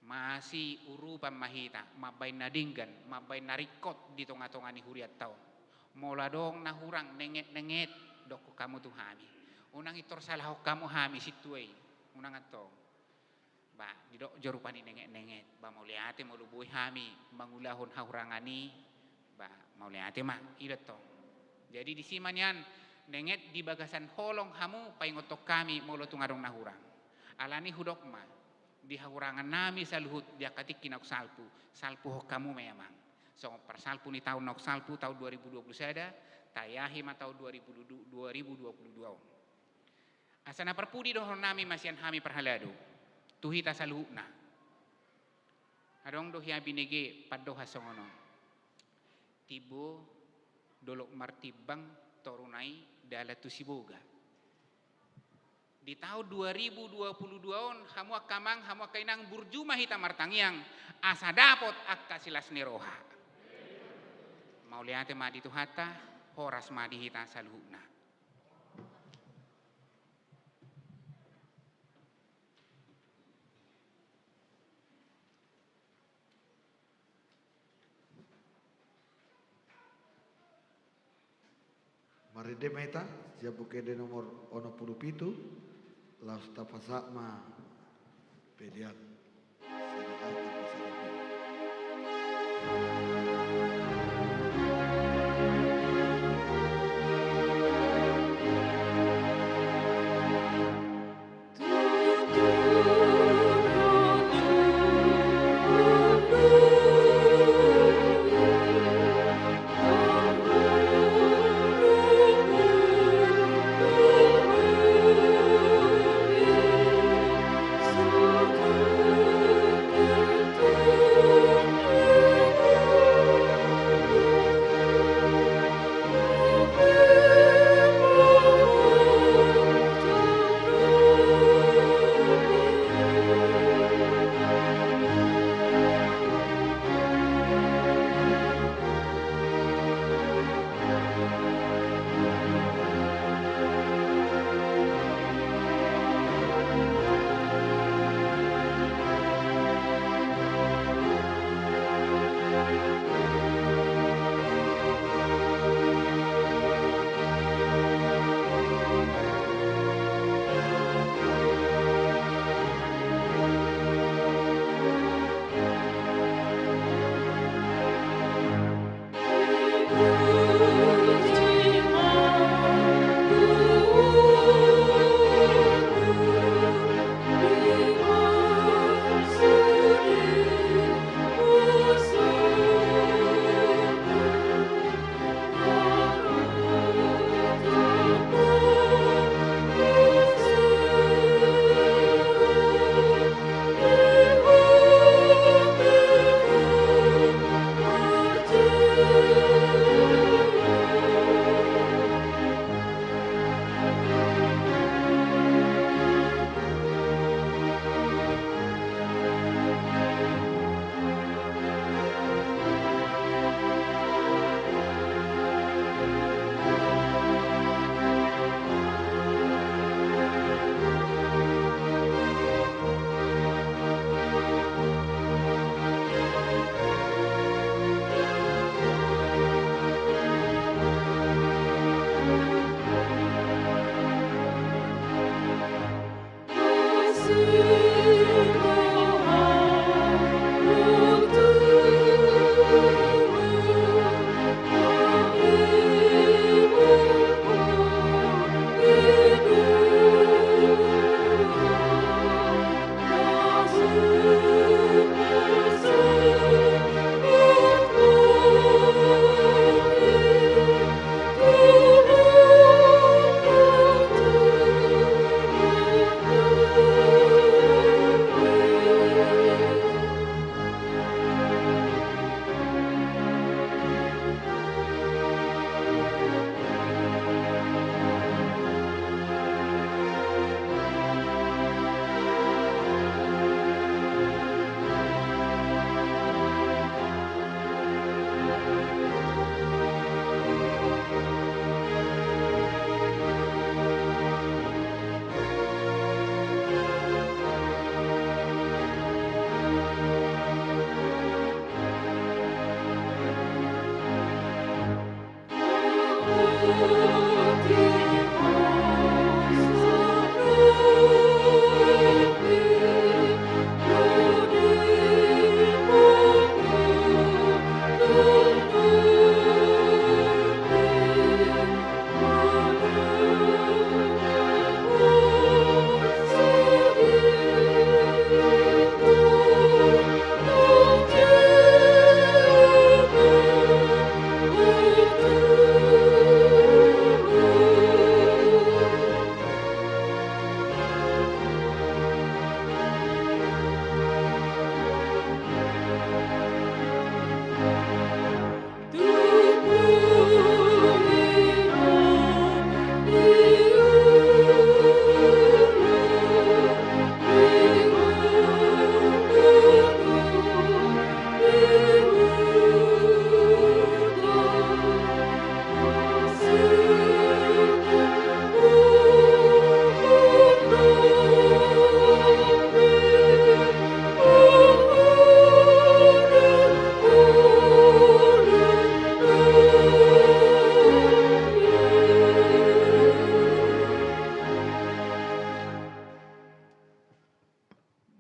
Masiurupan ma hita, mambaen na denggan, mambaen na ringkot di tonga-tonga ni hurianta on. Molo adong na hurang nenget-nenget, dokkon hamu tu hami. Unang intor salahon hamu hami sintua i, unang antong. Ba, didok jo rupani nenget-nenget. Ba, mauliate molo boi hami mangulahon hahurangan i. Ba, mauliate ma, i do tong. Jadi disi ma nian nenget di bagasan holong hamu paingothon hami molo tung adong na hurang. Alani hudok ma, di hahurangan nami saluhut di angka tingki naung salpu, salpuhon hamu ma i amang. Songon parsalpu ni taon naung salpu taon dua ribu dua puluh sada, tayahi ma taon dua ribu dua puluh dua on. Asa na parpudi dohonon nami ma sian hami parhalado, tu hita saluhutna. Adong do hea binege pandohan songon on. Timbo dolok martimbang toruna i dalan tu Siboga. Di taon dua ribu dua puluh dua on, hamu angka amang, hamu angka inang, burju ma hita martangiang, asa dapot angka silas ni roha. Mauliate ma di Tuhanta, horas ma di hita saluhutna. Marende ma hita, sian Buku Ende nomor onom pulu pitu, laos tapasahat ma pelean.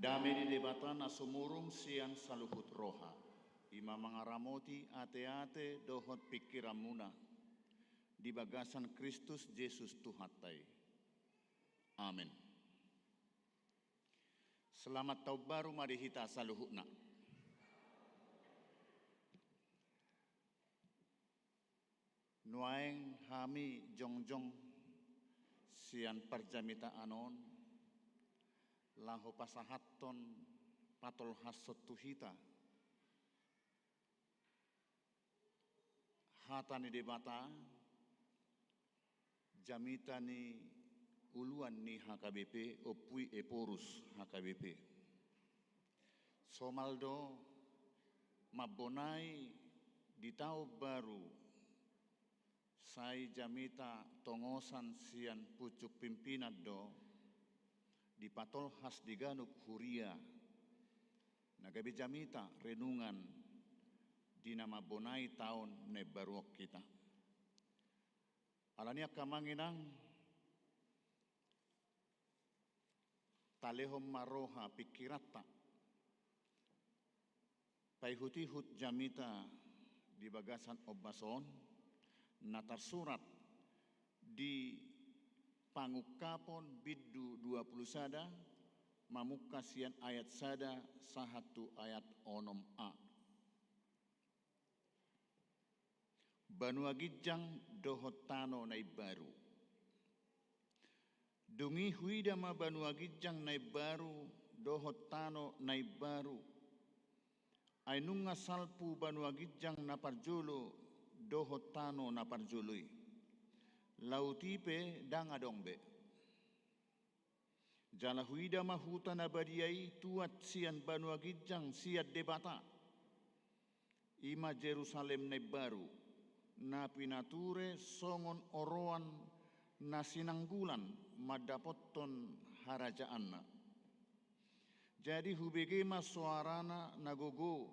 Dame ni Debata na sumurung sian saluhut roha, i ma mangaramoti ateate dohot pingkiranmuna di bagasan Kristus Jesus Tuhanta i. Amen. Selamat Taon Baru ma di hita saluhutna. Nuaeng hami jongjong sian parjamitaan on, laho pasahathon patolhashon tu hita hata ni Debata, jamita ni uluan ni H K B P, Ompu i Ephorus H K B P. Somal do mambonai di taon baru, sai jamita tongosan sian pucuk pimpinan do dipatolhas di ganup huria, na gabe jamita renungan di na mambonai taon na imbaru on hita. Alani i angka amang inang, talehon ma roha pingkiranta, paihutihut jamita di bagasan ombas on, na tarsurat di Pangungkapon bindu dua pulu sada, mamungka sian ayat sada sahat tu ayat onom a. Banua ginjang dohot tano na imbaru. Dung i huida ma banua ginjang na imbaru dohot tano na imbaru. Ai nunga salpu banua ginjang na parjolo dohot tano na parjolo i. Laut i pe ndang adong be. Jala huida ma huta na badia i tuat sian banua ginjang sian Debata, i ma Jerusalem na imbaru, na pinature songon oroan na sinanggulan mandapothon harajaanna. Jadi hubege ma soarana na gogo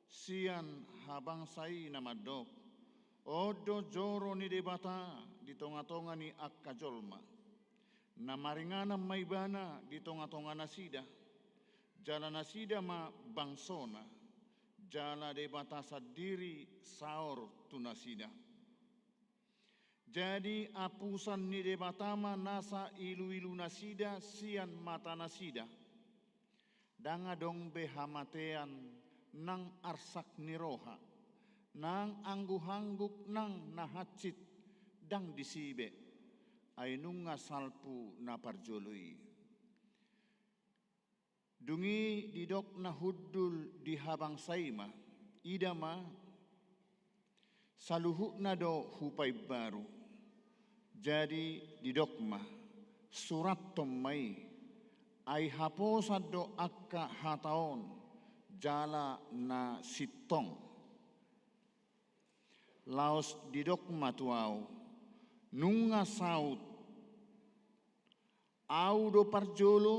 sian habangsa i na mandok: On do joro ni Debata di tongatonga ni angka jolma. Na maringanan ma Ibana di tonga-tonga nasida, jala nasida ma bangsona, jala Debata sandiri saor tu nasida. Jadi apusan ni Debata ma nasa ilu-ilu nasida sian mata nasida. Ndang adong be hamatean nang arsak ni roha, nang angguk-angguk nang na hansit ndang disi be, ai nunga salpu na parjolo i. Dung i didok na hundul di habangsa i ma, ida ma, saluhutna do hupaimbaru. Jadi didok ma, surathon ma i, ai haposan do angka hata on, jala na sintong. Laos didok ma tu ahu, nunga saut, ahu do parjolo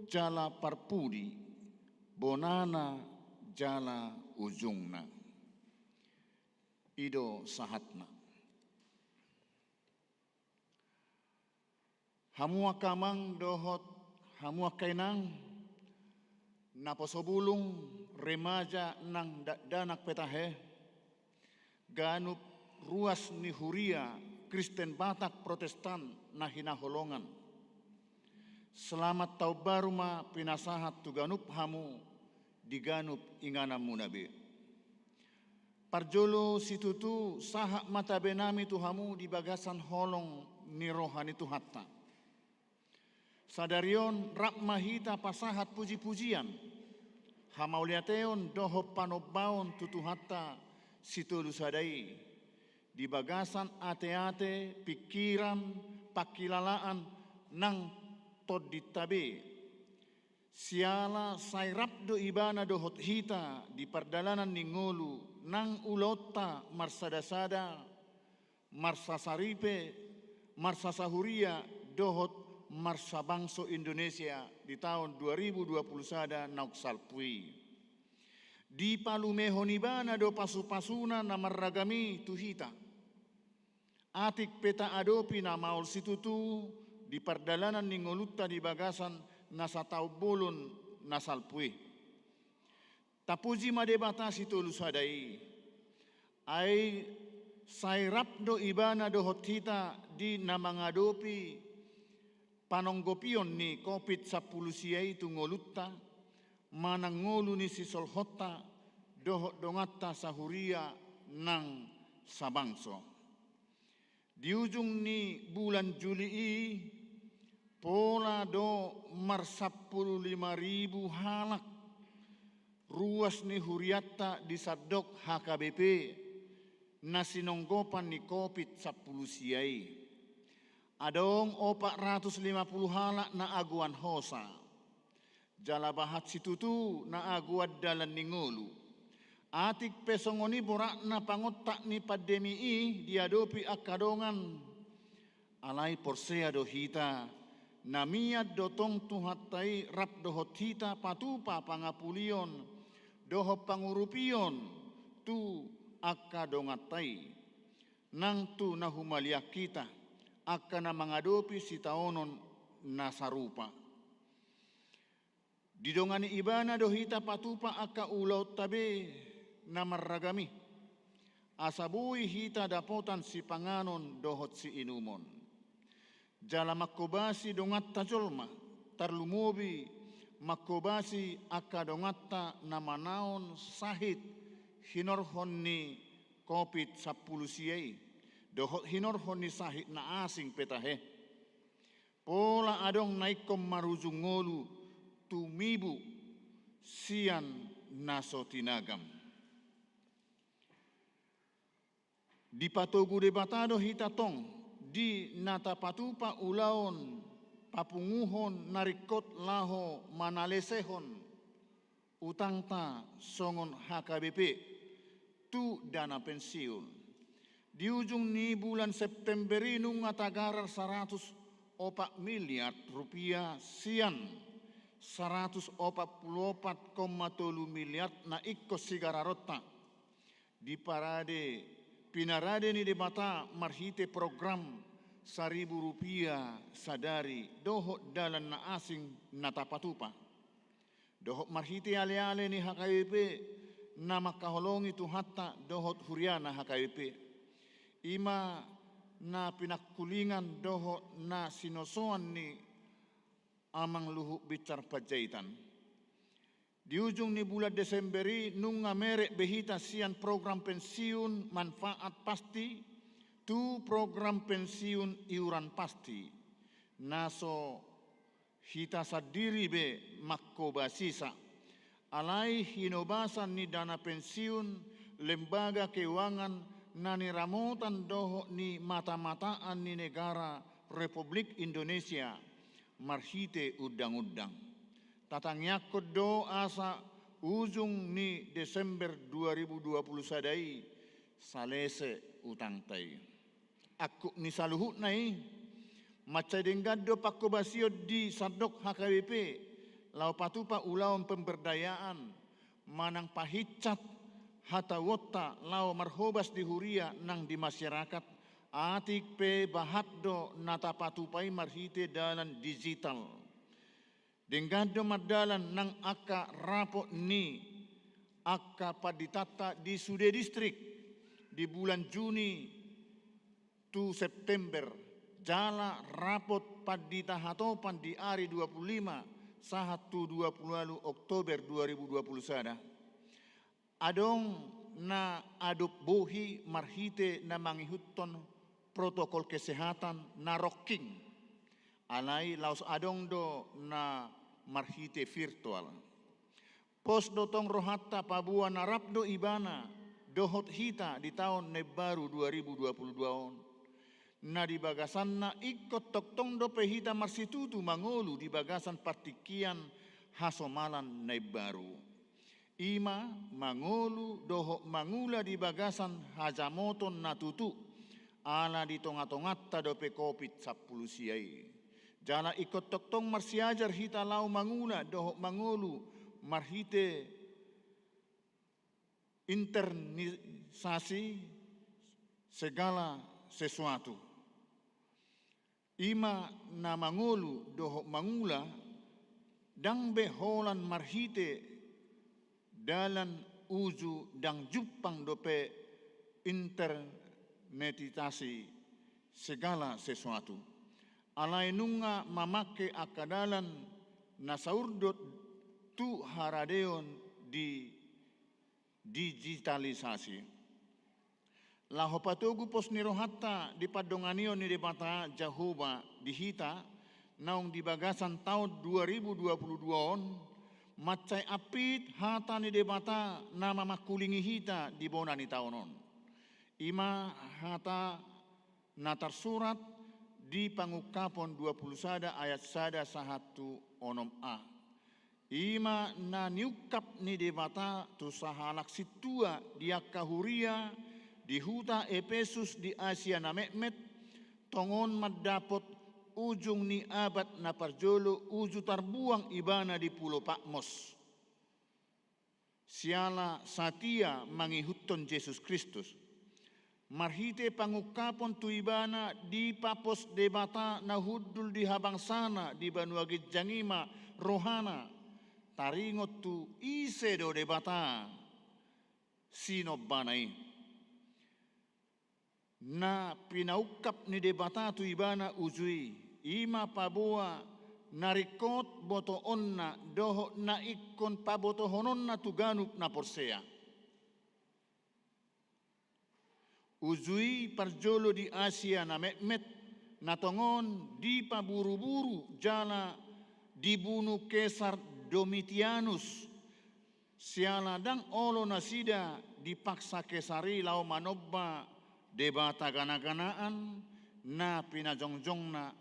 jala parpudi, bonana jala ujungna. I do sahatna. Hamu angka amang dohot hamu angka inang, naposobulung, remaja nang dakdanak pe tahe, ganup ruas ni huria Kristen Batak Protestan na hinaholongan. Selamat Taon Baru ma pinasahat tu ganup hamu di ganup ingananmuna be. Parjolo situtu sahat ma tabenami tu hamu di bagasan holong ni roha ni Tuhanta. Sadari on rap ma hita pasahat puji-pujian, hamauliateon dohot panombaon tu Tuhanta Sitolusada i, di bagasan ate-ate, pingkiran, pangkilalaan nang tondinta be. Siala sai rap do Ibana dohot hita di pardalanan ni ngolu nang ulaonta marsada-sada, marsasaripe, marsasahuria dohot marsabangso Indonesia di taon dua ribu dua puluh sada naung salpu i. Dipalumehon Ibana do pasu-pasuna na marragam i tu hita. Atik pe taadopi na maol situtu di pardalanan ni ngolunta di bagasan na sataon bolon na salpu i. Tapuji ma Debata Sitolusada i. Ai sai rap do Ibana dohot hita di na mangadopi panonggopion ni Covid sampulu sia i tu ngolunta, manang ngolu ni sisolhotta dohot donganta sahuria nang sabangso. Di ujung ni bulan Juli i, pola do marsampulu lima ribu halak ruas ni hurianta di sandok H K B P na sinonggopan ni Covid sampulu sia i. Adong opat ratus lima puluh halak na agoan hosa. Jala bahat situtu na agoan dalan ni ngolu. Atik pe songon i boratna pangontak ni pandemi i diadopi angka dongan. Alai porsea do hita, na mian do tong Tuhanta i rap dohot hita patupa pangapulion dohot pangurupion tu angka donganta i. Nang tu na humaliang hita, angka na mangadopi sitaonon na sarupa. Didongani Ibana do hita patupa angka ulaonta be na marragam i, asa boi hita dapotan sipanganon dohot siinumon. Jala manghobasi donganta jolma, tarlumobi manghobasi angka donganta na manaon sahit hinorhon ni Covid sampulu sia i, dohot hinorhon ni sahit na asing pe tahe. Pola adong na ingkon marujung ngolu tumibu sian na so tinagam. Dipatogu Debata do hita tong di na tapatupa ulaon papunguhon na ringkot laho manalesehon utangta songon H K B P tu dana pensiun. Di ujung ni bulan September i nunga tagarar saratus opat miliar rupiah sian saratus opat pulu opat koma tolu miliar na ingkon sigararonta. Diparade, pinarade ni Debata marhite program saribu rupia sadari dohot dalan na asing na tapatupa, dohot marhite aleale ni H K B P na mangkaholongi Tuhanta dohot huriana H K B P, i ma na pinangkulingan dohot na sinosoan ni Amang Luhut Binsar Panjaitan. Di ujung ni bulan Desember i nunga merek be hita sian program pensiun manfaat pasti tu program pensiun iuran pasti, na so hita sandiri be mangkobasisa. Alai hinobasan ni dana pensiun lembaga keuangan na niramotan dohot nimatamataan ni negara Republik Indonesia marhite undang-undang. Tatangiangkon do asa ujung ni Desember dua ribu dua puluh sada i salese utangta i. Angkup ni saluhutna i, mansai denggan do pangkobasion di sandok H K B P laho patupa ulaon pemberdayaan, manang pahinsat hatahuonta laho marhobas di huria nang di masyarakat, atik pe bahat do na tapatupa i marhite dalan digital. Denggan do mardalan nang angka rapot ni angka panditanta di sude distrik di bulan Juni tu September, jala rapot pandita hatopan di ari dua puluh lima sahat tu dua puluh ualu Oktober dua ribu dua puluh sada. Adong na adop bohi marhite na mangihuthon protokol kesehatan na rongking. Alai laos adong do na marhite virtual. Pos do tong rohanta paboa na rap do ibana dohot hita di taon na imbaru dua ribu dua puluh dua on. Na di bagasanna ingkon tongtong dope hita marsitutu mangolu di bagasan partingkian hasomalan na imbaru. I ma mangolu dohot mangula di bagasan hajamoton na tutu, ala di tongatonganta dope Covid sampulu sia i. Jala ingkon tongtong marsiajar hita laho mangula dohot mangolu marhite internisasi segala sesuatu. I ma na mangolu dohot mangula, ndang be holan marhite dalan uju ndang jumpang dope internetisasi segala sesuatu. Alai nunga mamangke angka dalan na saurdot tu haradeon di digitalisasi. Laho patogu pos ni rohanta di pandonganion ni Debata Jahowa di hita, naung di bagasan taon dua ribu dua puluh dua on, mansai ampit hata ni Debata na mamangkulingi hita di bona ni taon on. I ma hata na tarsurat di Pangungkapon dua puluh sada ayat sada sahat tu onom a. I ma na niungkap ni Debata tu sahalak sintua di angka huria di huta Epesus di Asia na metmet, tongon mandapot ujung ni abad na parjolo uju tarbuang ibana di pulo Patmos. Siala satia mangihuthon Jesus Kristus. Marhite pangungkapon tu ibana dipapos Debata na hundul di habangsana di banua ginjang i ma rohana, taringot tu ise do Debata sinombana i. Na pinaungkap ni Debata tu ibana uju i, i ma paboa na ringkot botoonna dohot na ingkon pabotohononna tu ganup na porsea. Uju i parjolo di Asia na metmet, na tongon dipaburuburu jala dibunu Kesar Domitianus, siala ndang olo nasida dipaksa Kesar i laho manomba debata ganaganaan na pinajongjongna,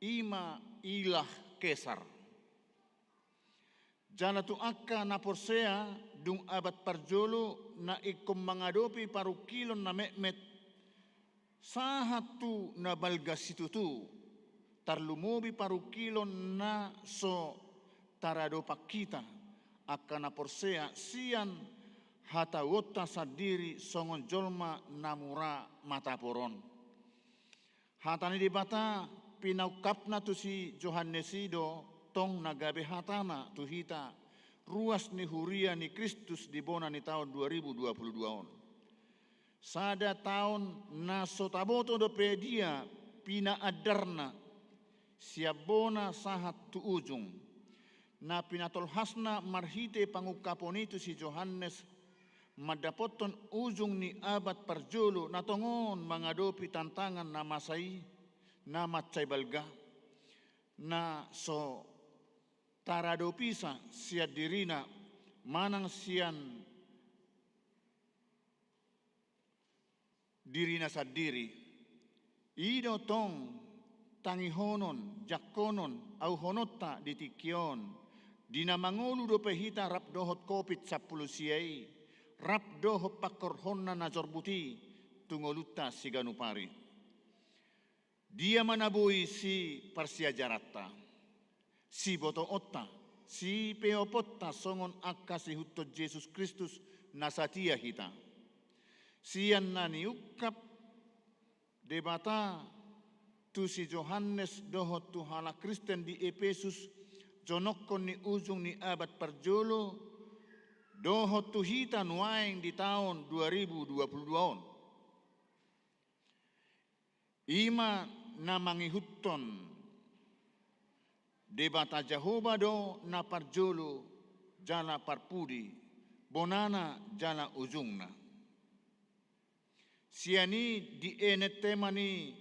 i ma ilah Kesar. Jala tu angka na porsea dung abad parjolo na ingkon mangadopi parungkilon na metmet, sahat tu na balga situtu, tarlumobi parungkilon na so taradopan hita, angka na porsea sian hatahuonta sandiri songon jolma na mura mataporon. Hata ni Debata pinaungkapna tu si Johannes i do tong na gabe hatana tu hita, ruas ni huria ni Kristus di bona ni taon dua ribu dua puluh dua on. Sada taon na so taboto dope dia pinaandarna, sian bona sahat tu ujung. Na pinatolhasna marhite pangungkapon i tu si Johannes, mandapothon ujung ni abad parjolo na tongon mangadopi tantangan na masa i, na mansai balga, na so taradopisa sian dirina manang sian dirina sandiri. I do tong tangihonon, jangkonon, auhononta di tingki on, di na mangolu dope hita rap dohot Covid sampulu sia i, rap dohot pangkorhonna na jorbut i tu ngolunta siganup ari. Dia ma na boi siparsiajaranta, sibotoonta, sipeoponta songon angka siihuthon Jesus Kristus na satia hita? Sian na niungkap Debata tu si Johannes dohot tu halak Kristen di Epesus, jonongkon ni ujung ni abad parjolo, dohot tu hita nuaeng di taon dua ribu dua puluh dua on. I ma na mangihuthon Debata Jahowa do na parjolo jala parpudi, bonana jala ujungna. Sian i dienet tema ni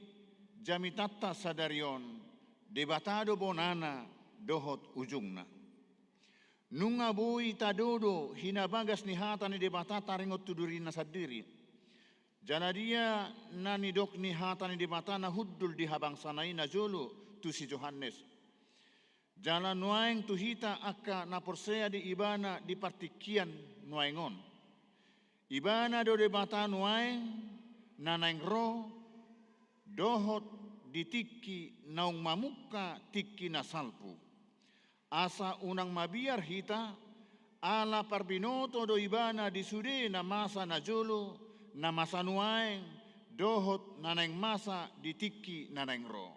jamitanta sadari on, Debata do bonana dohot ujungna. Nunga boi tadodo hinabagas ni hata ni Debata taringot tu dirina sandiri. Jala dia na nidok ni hata ni Debata na hundul di habangsana i najolo tu si Johannes. Jala nuaeng tu hita angka na porsea di ibana di partingkian nuaeng on. Ibana do Debata nuaeng na naeng ro dohot di tingki naung mamungka tingki na salpu. Asa unang mabiar hita, ala parbinoto do ibana di sude na masa najolo, na masa nuaeng, dohot na naeng masa di tingki na naeng ro.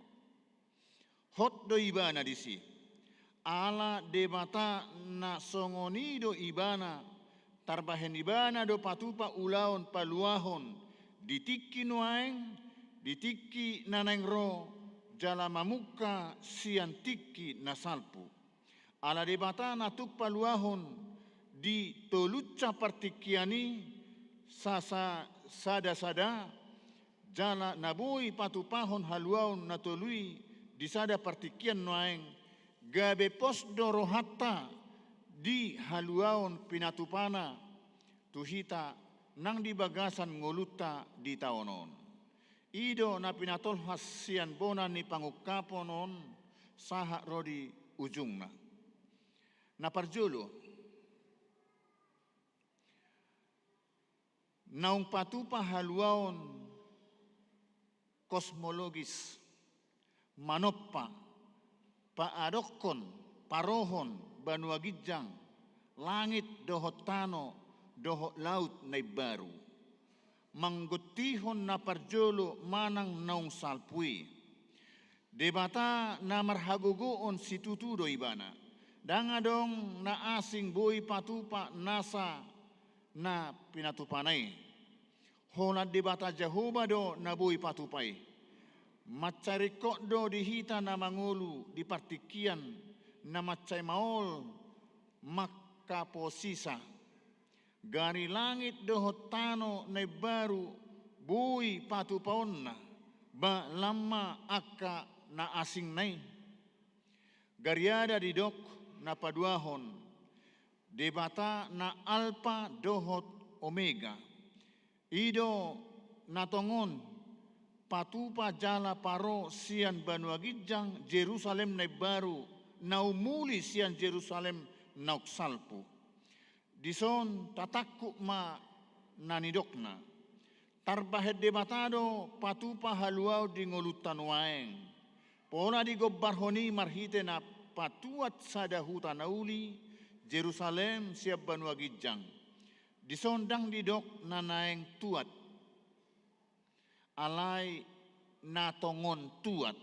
Hot do ibana disi. Ala Debata na songon i do ibana, tarbahen ibana do patupa ulaon paluahon di tingki nuaeng, di tingki na naeng ro, jala mamungka sian tingki na salpu. Ala Debata na tuk paluahon di tolunsa partingkian i sasa-, sada-sada, jala na boi patupahon haluaon na tolu i di sada partingkian nuaeng, gabe pos do rohanta di haluaon pinatupana tu hita nang di bagasan ngolunta di taon on. I do na pinatolhas sian bona ni pangungkapon on sahat ro di ujungna. Na parjolo, naung patupa haluaon kosmologis, manompa, paadokhon, parohon banua ginjang, langit dohot tano, dohot laut na imbaru. Manggontihon na parjolo manang naung salpu i. Debata na marhagogoon situtu do ibana. Ndang adong na asing boi patupa nasa na pinatupana i. Holan Debata Jahowa do na boi patupa i. Mansai ringkot do di hita na mangolu di partingkian na mansai maol mangkaposisa. Gari langit dohot tano na imbaru boi patupaonna, ba lam ma angka na asingna i. Gariada didok na paduahon, Debata na Alpa dohot Omega. I do na tongon patupa jala paro sian banua ginjang Jerusalem na imbaru, na umuli sian Jerusalem naung salpu. Dison tatangkup ma na nidokna. Tarbahen Debata do patupa haluaon di ngolunta nuaeng. Pola digombarhon i marhite na patuat sada huta na uli, Jerusalem sian banua ginjang. Dison ndang didok na naeng tuat. Alai na tongon tuat.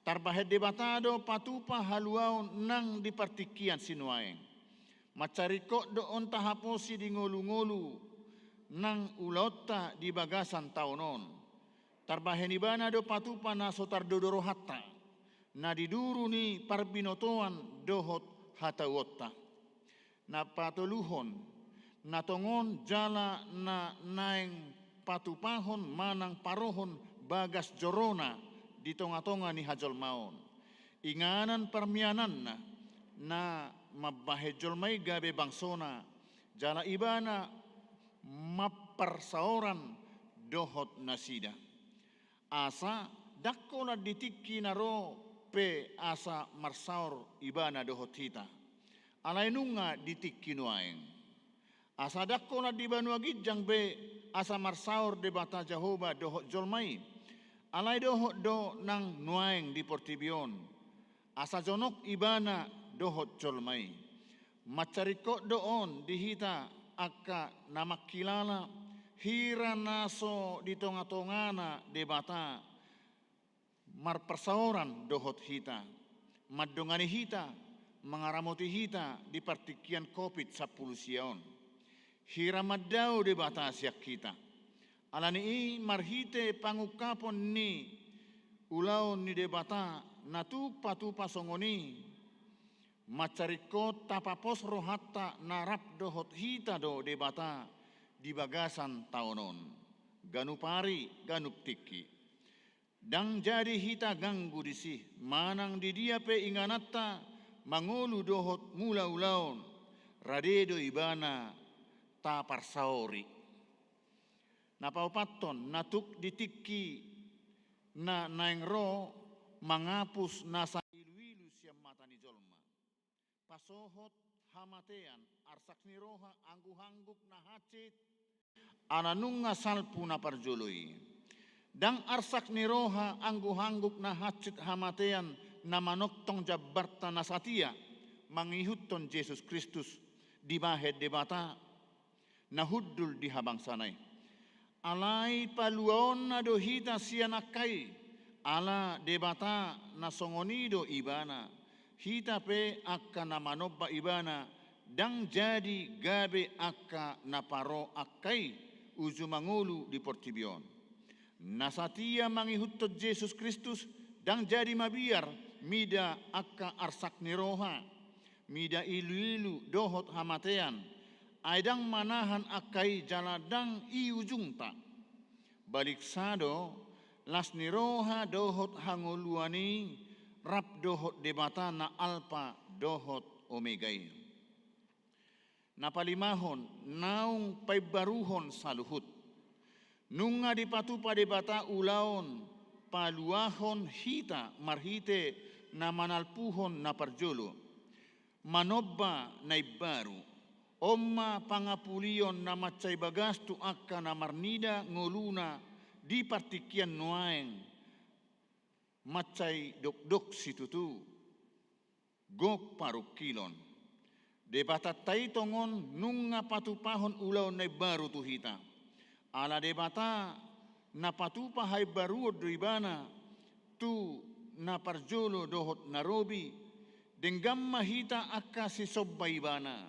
Tarbahen Debata do patupa haluaon nang di partingkian sinuaeng. Mansai ringkot do on tahaposi di ngolungolu nang ulaonta di bagasan taon on. Tarbahen Ibana do patupa na so tardodo rohanta, na di duru ni parbinotoan dohot hatauonta. Na patoluhon, na tongon jala na naeng patupahon manang parohon bagas jorona di tongatonga ni hajolmaon. Inganan parmiananna, na mambahen jolma i gabe bangsona, jala Ibana mamparsaoran dohot nasida. Asa ndang holan di tingki na ro pe asa marsaor Ibana dohot hita, alai nunga di tingki nuaeng. Asa ndang holan di banua ginjang be asa marsaor Debata Jahowa dohot jolma i, alai dohot do nang nuaeng di portibi on. Asa jonok Ibana dohot jolma i. Mansai ringkot do on di hita angka na mangkilala hira na so di tongatongana Debata marparsaoran dohot hita, mandongani hita, mangaramoti hita di partingkian Covid sampulu sia on. Hira mandao Debata sian hita. Alani i marhite pangungkapon ni ulaon ni Debata na tuk patupa songon i, mansai ringkot tapapos rohanta na rap dohot hita do Debata di bagasan taon on, ganup ari, ganup tingki. Ndang jadi hita ganggu disi, manang di dia pe ingananta mangolu dohot mula ulaon, rade do Ibana taparsaori. Na paopathon, na tuk di tingki na naeng ro mangapus nasa iluilu sian mata ni jolma. Pasohot hamatean, arsak ni roha, angguhangguk na hansit, ala nunga salpu na parjolo i. Ndang arsak ni roha, angguhangguk na hansit, hamatean na manongtong jambarta na satia mangihuthon Jesus Kristus dibahen Debata na hundul di habangsana i. Alai paluaonna do hita sian angka i, ala Debata na songon i do Ibana. Hita pe angka na manomba Ibana, ndang jadi gabe angka na paro angka i uju mangolu di portibi on. Na satia mangihuthon Jesus Kristus, ndang jadi mabiar mida angka arsak ni roha, mida iluilu dohot hamatean, ai ndang manahan angka i jala ndang i ujungta. Baliksa do, las ni roha dohot hangoluan i rap dohot Debata na Alpa dohot Omega i. Na palimahon, naung paimbaruhon saluhut. Nunga dipatupa Debata ulaon paluahon hita marhite na manalpuhon na parjolo, manomba na imbaru. On ma pangapulion na mansai bagas tu angka na marnida ngoluna di partingkian nuaeng, mansai dokdok situtu, gok parungkilon. Debatanta i tongon nunga patupahon ulaon na imbaru tu hita. Ala Debata na patupa haimbaruon do Ibana tu na parjolo dohot na robi, denggan ma hita angka sisomba Ibana.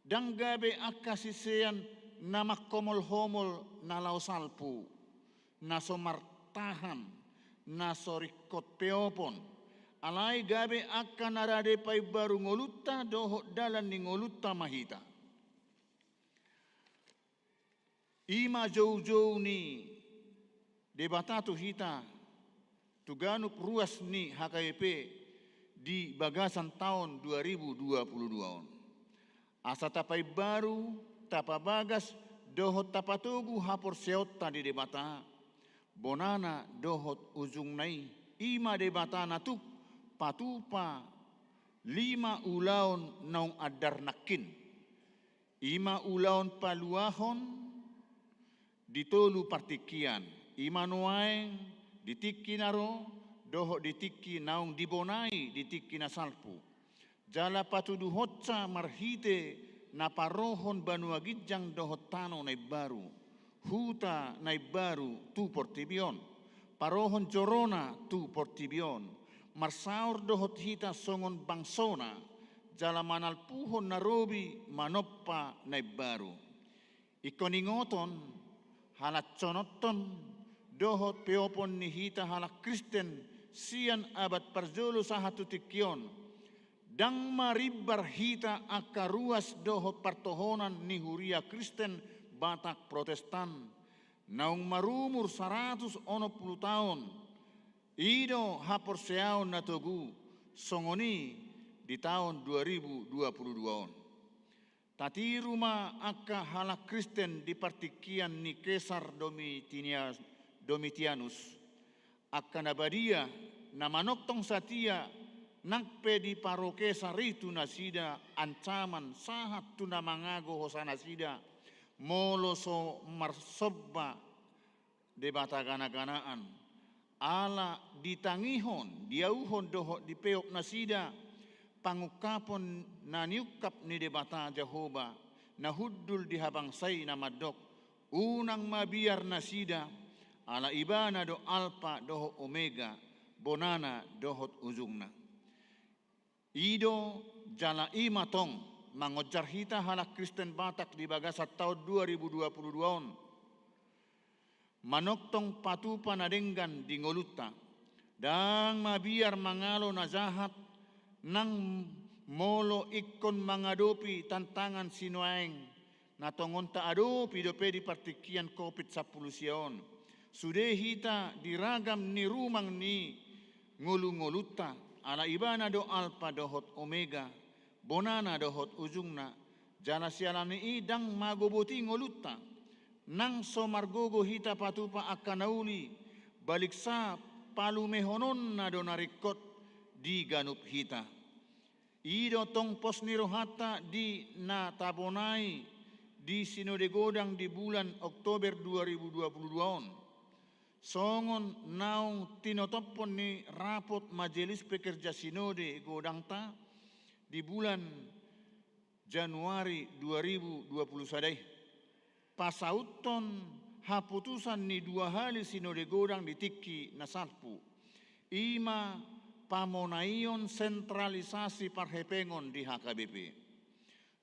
Ndang gabe angka sisean na mangkomolhomol na laho salpu, na so martahan, na so ringkot peopon, alai gabe angka na rade paimbaru ngolunta dohot dalan ni ngolunta ma hita. I ma joujou ni Debata tu hita, tu ganup ruas ni H K B P di bagasan taon dua ribu dua puluh dua on. Asa tapaimbaru, tapabagas, dohot tapatogu haporseaonta di Debata, bonana dohot ujungna i, i ma Debata na tuk patupa lima ulaon naung andar nangkin. I ma ulaon paluahon di tolu partingkian, i ma nuaeng, di tingki na ro, dohot di tingki naung dibonai di tingki na salpu. Jala patuduhonsa marhite na parohon banua ginjang dohot tano na imbaru, huta na imbaru tu portibi on. Parohon jorona tu portibi on, marsaor dohot hita songon bangsona, jala manalpuhon na robi manompa na imbaru. Ingkon ingoton, halashononhon, dohot peopon ni hita halak Kristen sian abad parjolo sahat tu tingki on, ndang marimbar hita angka ruas dohot partohonan ni huria Kristen Batak Protestan, naung marumur saratus onom pulu taon, i do haporseaon na togu, songon i di taon dua ribu dua pulu dua on. Tatiru ma angka halak Kristen di partingkian ni Kesar Domitinia-, Domitianus, angka na badia, na manongtong satia, nang pe diparokesar i tu nasida ancaman sahat tu na mangago hosa nasida, molo so marsomba debata gana-ganaan, ala ditangihon, diauhon dohot dipeop nasida pangungkapon na niungkap ni Debata Jahowa, na hundul di habangsa i na mandok, unang mabiar nasida, ala Ibana do Alpa dohot Omega, bonana dohot ujungna. I do jala i ma tong mangonjar hita halak Kristen Batak di bagasan taon dua ribu dua pulu dua on. Manongtong patupa na denggan di ngolunta. Ndang mabiar mangalo na jahat, nang molo ingkon mangadopi tantangan sinuaeng na tongon taadopi dope di partingkian Covid sampulu sia on. Sude hita di ragam ni rumang ni ngolu-ngolunta, ala Ibana do Alpa dohot Omega, bonana dohot ujungna, jala siala ni i ndang magoboti ngolunta, nang so margogo hita patupa angka na uli, baliksa palumehononna do na ringkot di ganup hita. I do tong pos ni rohanta di na tabonai di Sinode Godang di bulan Oktober dua ribu dua pulu dua on. Songon naung tinotophon ni rapot Majelis Pekerja Sinode Godangta di bulan Januari dua ribu dua pulu sada i, pasauthon haputusan ni dua hali Sinode Godang di tingki na salpu, i ma pamonaion sentralisasi parhepengon di H K B P.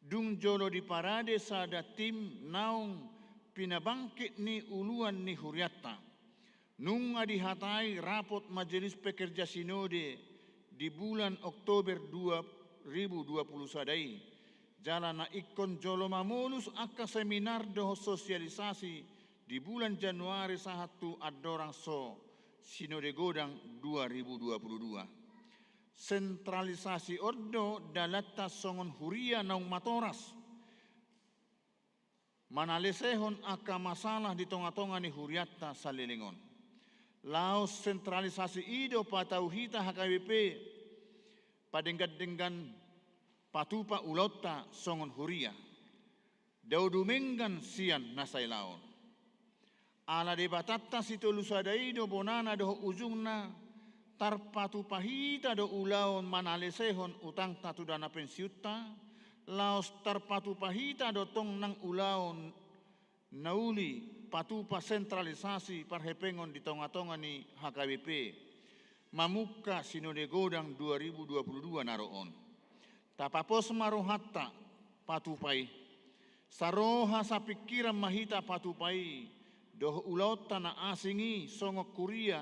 Dung jolo diparade sada tim naung pinabangkit ni uluan ni hurianta. Nunga dihatai rapot Majelis Pekerja Sinode di bulan Oktober dua ribu dua pulu sada i, jala na ingkon jolo mamolus angka seminar dohot sosialisasi di bulan Januari sahat tu andorang so Sinode Godang dua ribu dua pulu dua. Sentralisasi on do dalanta songon huria naung matoras manalesehon angka masalah di tonga-tonga ni hurianta saleleng on. Laos sentralisasi i do patau hita H K B P padenggan-denggan patupa ulaonta songon huria. Dao dumenggan sian na sailaon. Ala Debatanta Sitolusada i do bonana dohot ujungna, tarpatupa hita do ulaon manalesehon utangta tu dana pensiunta, laos tarpatupa hita do tong nang ulaon na uli patupa sentralisasi parhepengon di tonga-tonga ni H K B P, mamungka Sinode Godang dua ribu dua pulu dua na ro on. Tapapos ma rohanta patupa i. Saroha sapingkiran ma hita patupa i dohot ulaonta na asing i songon huria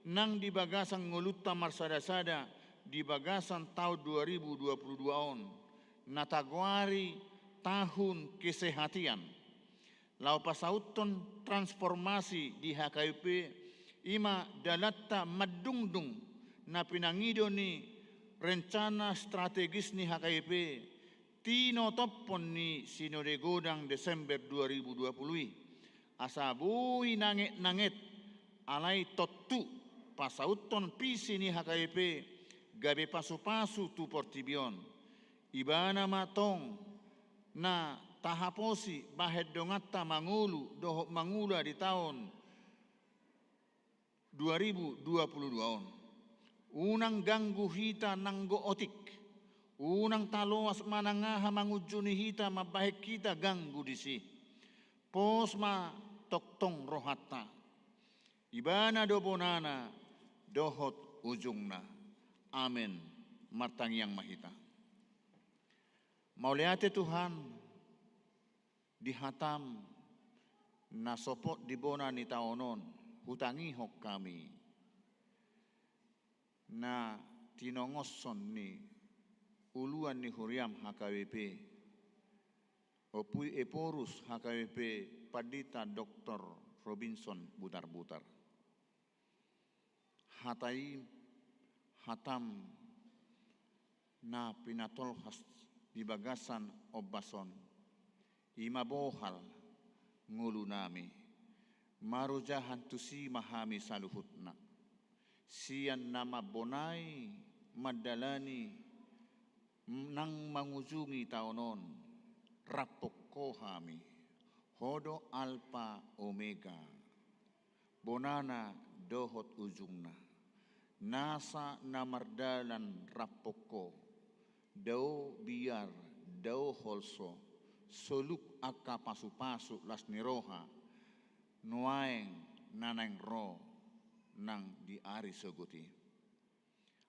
nang di bagasan ngolunta marsada-sada di bagasan taon dua ribu dua pulu dua on, na tagoari tahun kesehatian. Laho pasauthon transformasi di H K B P, i ma dalanta mandungdung na pinangido ni rencana strategis ni H K B P, tinotophon ni Sinode Godang Desember dua ribu dua pulu i, asa boi nanget-nanget, alai tontu pasauthon visi ni H K B P gabe pasu-pasu tu portibi on. Ibana ma tong na tahaposi bahen donganta mangolu dohot mangula di taon dua ribu dua pulu dua on. Unang ganggu hita nanggo otik. Unang taloas manang aha mangunjuni hita mambahen hita ganggu disi. Pos ma tongtong rohanta. Ibana do bonana dohot ujungna. Amen. Martangiang ma hita. Mauliate Tuhan, di hatam na sopot di bona ni taon on, hutangihon hami na tinongoshon ni uluan ni huriam H K B P, Ompu Ephorus H K B P, Pandita Doktor Robinson Butarbutar. Hata i, hatam na pinatolhas di bagasan ombas on, i ma bohal ngolunami. Marojahan tusi ma hami saluhutna, sian na mambonai, mandalani, nang mangujungi taon on. Raphon Ho hami. Ho do Alpa Omega, bonana dohot ujungna. Nasa na mardalan raphon Ho, dao biar, dao holso, soluk angka pasupasu las ni roha, nuaeng, na naeng ro, nang di ari sogot i.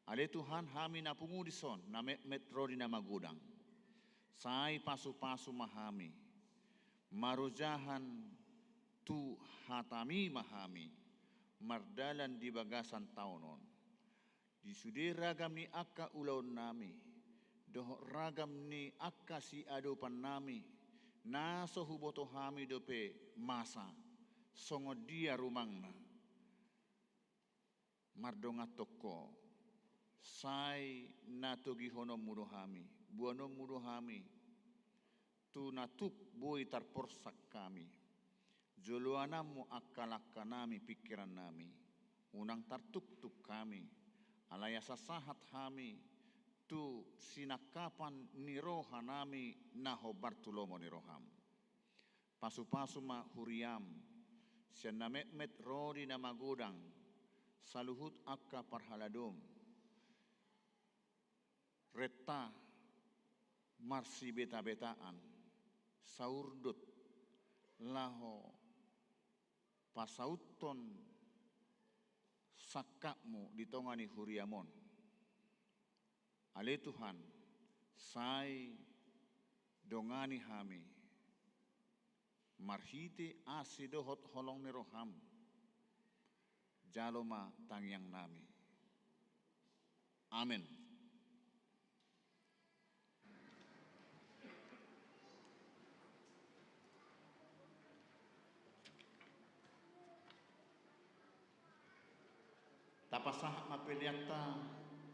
Ale Tuhan, hami na pungu dison, na metmet ro di na magodang, sai pasupasu ma hami. Marojahan tu hatami ma hami, mardalan di bagasan taon on. Di sude ragam ni angka ulaonnami dohot ragam ni angka siadopannami, na so huboto hami dope masa, songon dia rumangna, mardonganhon Ho, sai na togihononmu do hami, boanonmu do hami tu na tuk boi tarporsak hami. Joloanonmu angka langkanami, pingkirannami, unang tartuktuk hami, alai asa sahat hami tu sinangkapan ni rohanami na hombar tu lomo ni roham. Pasupasu ma huriam, sian na metmet ro di na magodang, saluhut angka parhaladom, renta marsibetabetaan, saurdot, laho pasauthon sangkapmu di tonga ni huriam on. Ale Tuhan, sai dongani hami marhite asi dohot holong ni roham. Jalo ma tangiangnami. Amen. Tapasahat ma peleanta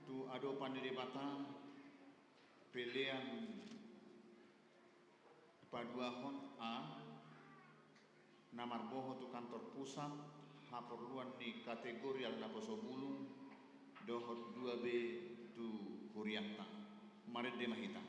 tu adopan ni Debata, pelean paduahon A, na marboho tu kantor pusat, haporluan ni kategorial naposobulung, dohot dua B tu hurianta. Marende ma hita.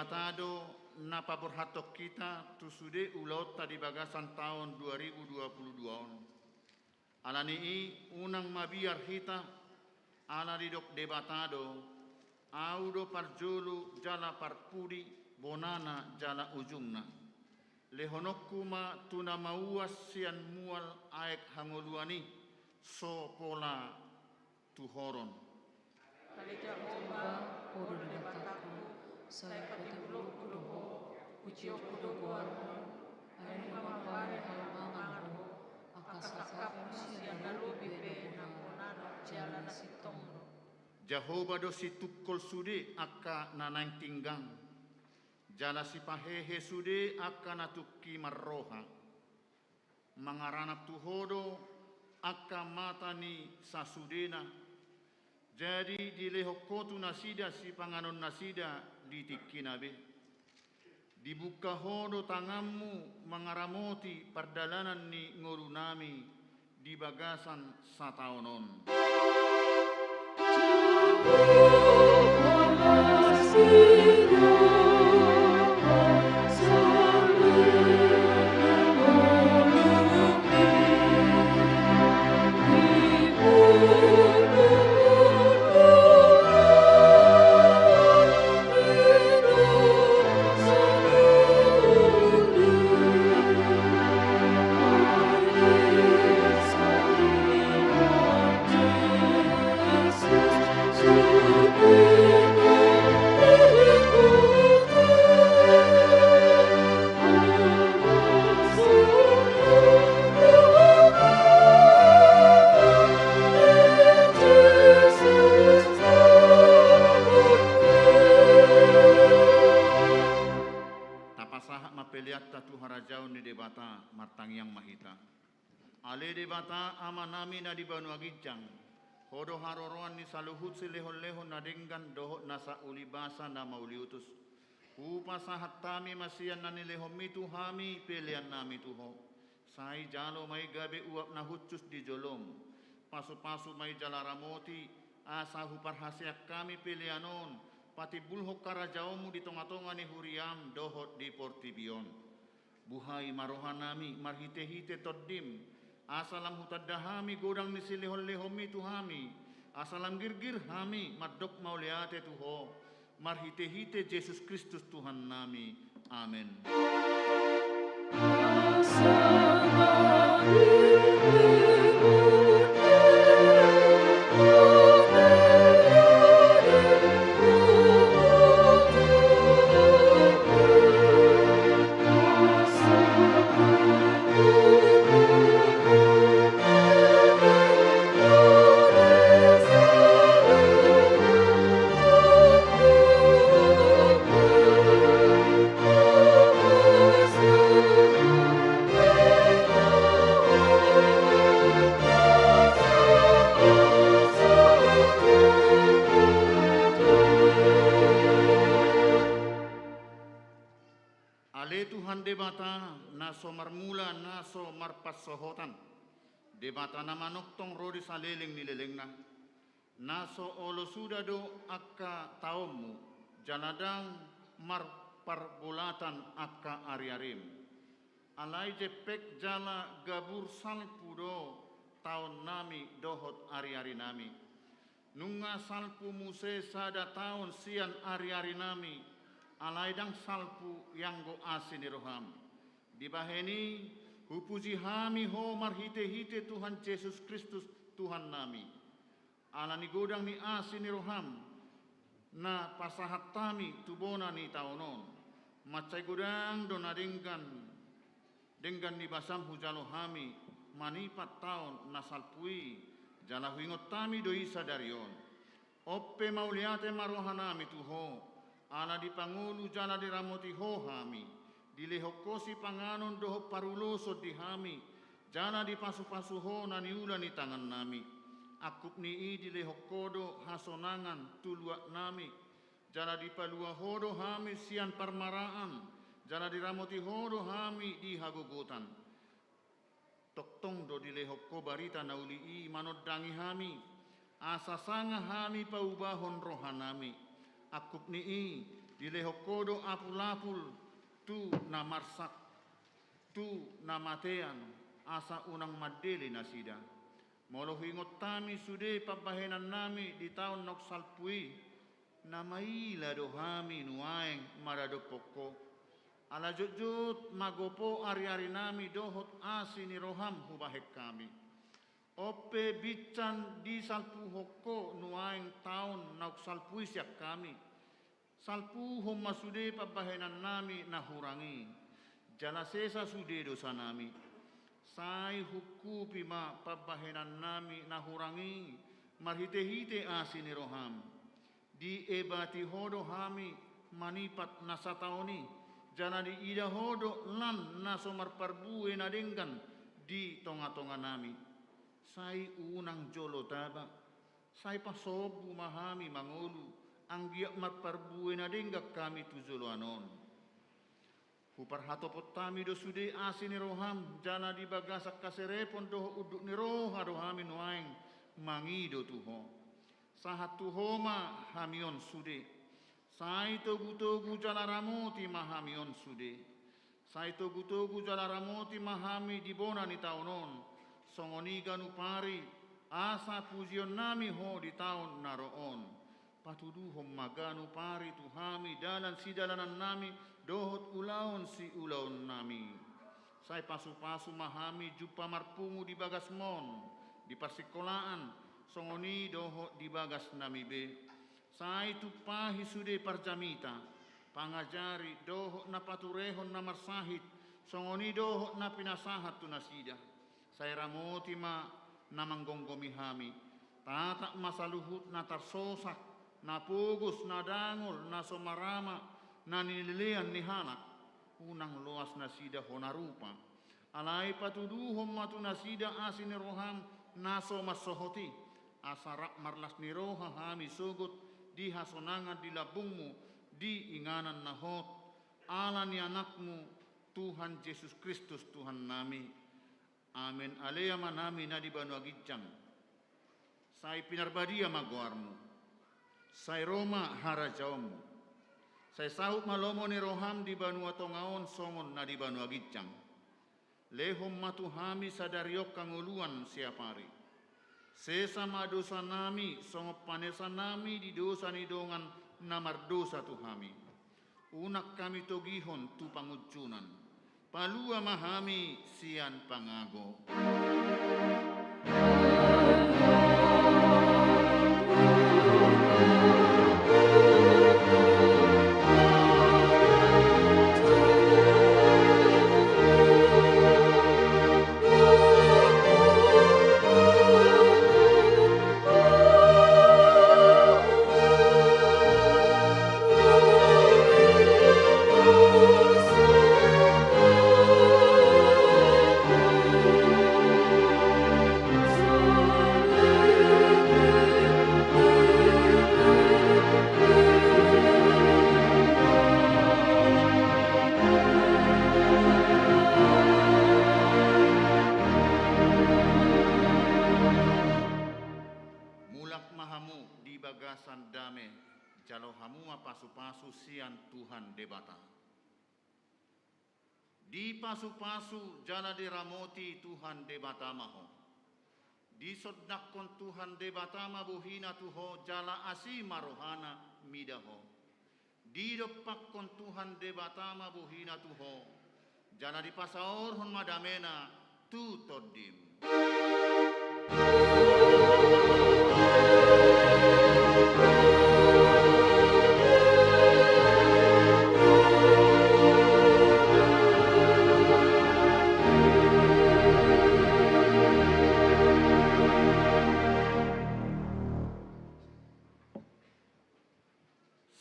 Debata do na paborhathon hita tu sude ulaonta di bagasan taon dua ribu dua puluh dua on. Ala ni i unang mabiar hita, ala didok Debata do, Ahu do parjolo jala parpudi, bonana jala ujungna. Lehononku ma tu na mauas sian mual aek hangoluan i, so pola tuhoron. Kaleja Jahowa, Ho do Debatangku, sai patimbulonku do Ho, pujionku do goarmu. Ai nunga mambere haluaon Ho, angka sangkapmu sian na lobi pe bona, bona jala na sintong do. Jahowa do situngkol sude angka na naeng tinggang, jala sipahehe sude angka na tungki marroha. Mangaranap tu Ho do angka mata ni sasudena, jadi dilehon Ho tu nasida sipanganon nasida di tingkina be. Dibuka Ho do tanganmu mangaramoti pardalanan ni ngolunami di bagasan sataon on. Tapasahat ma peleanta tu harajaon ni Debata, martangiang ma hita. Ale Debata Amanami na di banua ginjang, Ho do haroroan ni saluhut silehonlehon na denggan dohot nasa ulibasa na mauliutus. Hupasahat hami ma sian na nilehonmi tu hami peleannami tu Ho. Sai jalo ma i gabe uap na hushus di jolom. Pasupasu ma i jala ramoti, asa huparhaseang hami pelean on patimbulhon harajaonmu di tongatonga ni huriam dohot di portibi on. Buhai ma rohanami marhitehite Tondim, asa lam hutanda hami godang ni silehonlehonmi tu hami, asa lam girgir hami mandok mauliate tu Ho, marhitehite Jesus Kristus Tuhannami. Amen. Ale Tuhan Debata, na so marmula, na so marpansohotan, Debata na manongtong ro di saleleng ni lelengna, na so olo suda do angka taonmu, jala ndang marparbolatan angka ariarim. Alai jempek jala gabur salpu do taonnami dohot ariarinami. Nunga salpu muse sada taon sian ariarinami, alai ndang salpu ianggo asi ni roham. Dibahen i, hupuji hami Ho marhitehite Tuhan Jesus Kristus Tuhannami. Ala ni godang ni asi ni roham, na pasahat hami tu bona ni taon on. Mansai godang do na denggan, denggan ni basam hujalo hami manipat taon na salpu i, jala huingot hami do i sadari on. On pe mauliate ma rohanami tu Ho, ala dipangolu jala diramoti Ho hami, dilehon Ho sipanganon dohot paruloson di hami, jala dipasupasu Ho na niula ni tangannami. Angkup ni i dilehon Ho do hasonangan tu luatnami, jala dipalua Ho do hami sian parmaraan, jala diramoti Ho do hami di hagogotan. Tongtong do dilehon Ho barita na uli i manondangi hami, asa sanga hami paubahon rohanami. Angkup ni i, Dilehon Ho do apulapul tu na marsak, tu na matean, asa unang mandele nasida. Molo huingot hami sude pambahenannami di taon naung salpu i, na maila do hami nuaeng maradophon Ho. Ala jotjot magopo ariarinami dohot asi ni roham hubahen hami. On pe binsan disalpuhon Ho nuaeng taon naung salpu i sian hami. Salpuhon ma sude pambahenannami na hurang i, jala sesa sude dosanami. Sai huungkupi ma pambahenannami na hurang i marhitehite asi ni roham. Diebati Ho do hami manipat na sataon i, jala diida Ho do lan na so marparbue na denggan di tongatonganami. Sai unang jolo taba, sai pasombu ma hami mangolu, anggiat marparbue na denggan hami tu joloan on. Huparhatopot hami do sude asi ni roham, jala di bagasan haserepon dohot unduk ni roha do hami nuaeng mangido tu Ho. Sahat tu Ho ma hami on sude. Sai togutogu jala ramoti ma hami on sude. Sai togutogu jala ramoti ma hami di bona ni taon on, songon i ganup ari, asa pujionnami Ho di taon na ro on. Patuduhon ma ganup ari tu hami dalan sidalanannami dohot ulaon siulaonnami. Sai pasupasu ma hami jumpa marpungu di bagasmon, di parsingkolaan, songon i dohot di bagasnami be. Sai tumpahi sude parjamita, pangajari dohot na paturehon na marsahit, songon i dohot na pinasahat tu nasida. Sai ramoti ma na manggomgomi hami. Tatap ma saluhut na tarsosak, na pogos, na dangol, na so marama, na nilelean ni halak. Unang loas nasida hona rupa. Alai patuduhon ma tu nasida asi ni roham na so mansohot i. Asa rap marlas ni roha hami sogot di hasonangan di lambungmu di inganan na hot. Ala ni anakmu Tuhan Jesus Kristus Tuhannami. Amen. Ale Amanami na di banua ginjang, sai pinarbadia ma goarmu. Sai ro ma harajaonmu. Sai saut ma lomo ni roham di banua tonga on songon na di banua ginjang. Lehon ma tu hami sadari on hangoluan siapari. Sesa ma dosanami songon panesanami di dosa ni dongan na mardosa tu hami. Unang hami togihon tu pangunjunan. Palua ma hami sian pangago. Mulak ma hamu di bagasan dame, jalo hamu ma pasupasu sian Tuhan Debata. Dipasupasu jala diramoti Tuhan Debata ma ho. Disondangkon Tuhan Debata ma bohina tu ho jala asi ma rohana mida ho. Didompakkon Tuhan Debata ma bohina tu ho, jala dipasaorhon ma damena tu tondim.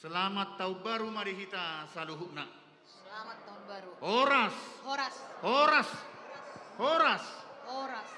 Selamat Tahun Baru ma di hita saluhutna. Selamat Tahun Baru. Horas. Horas. Horas. Horas. Horas.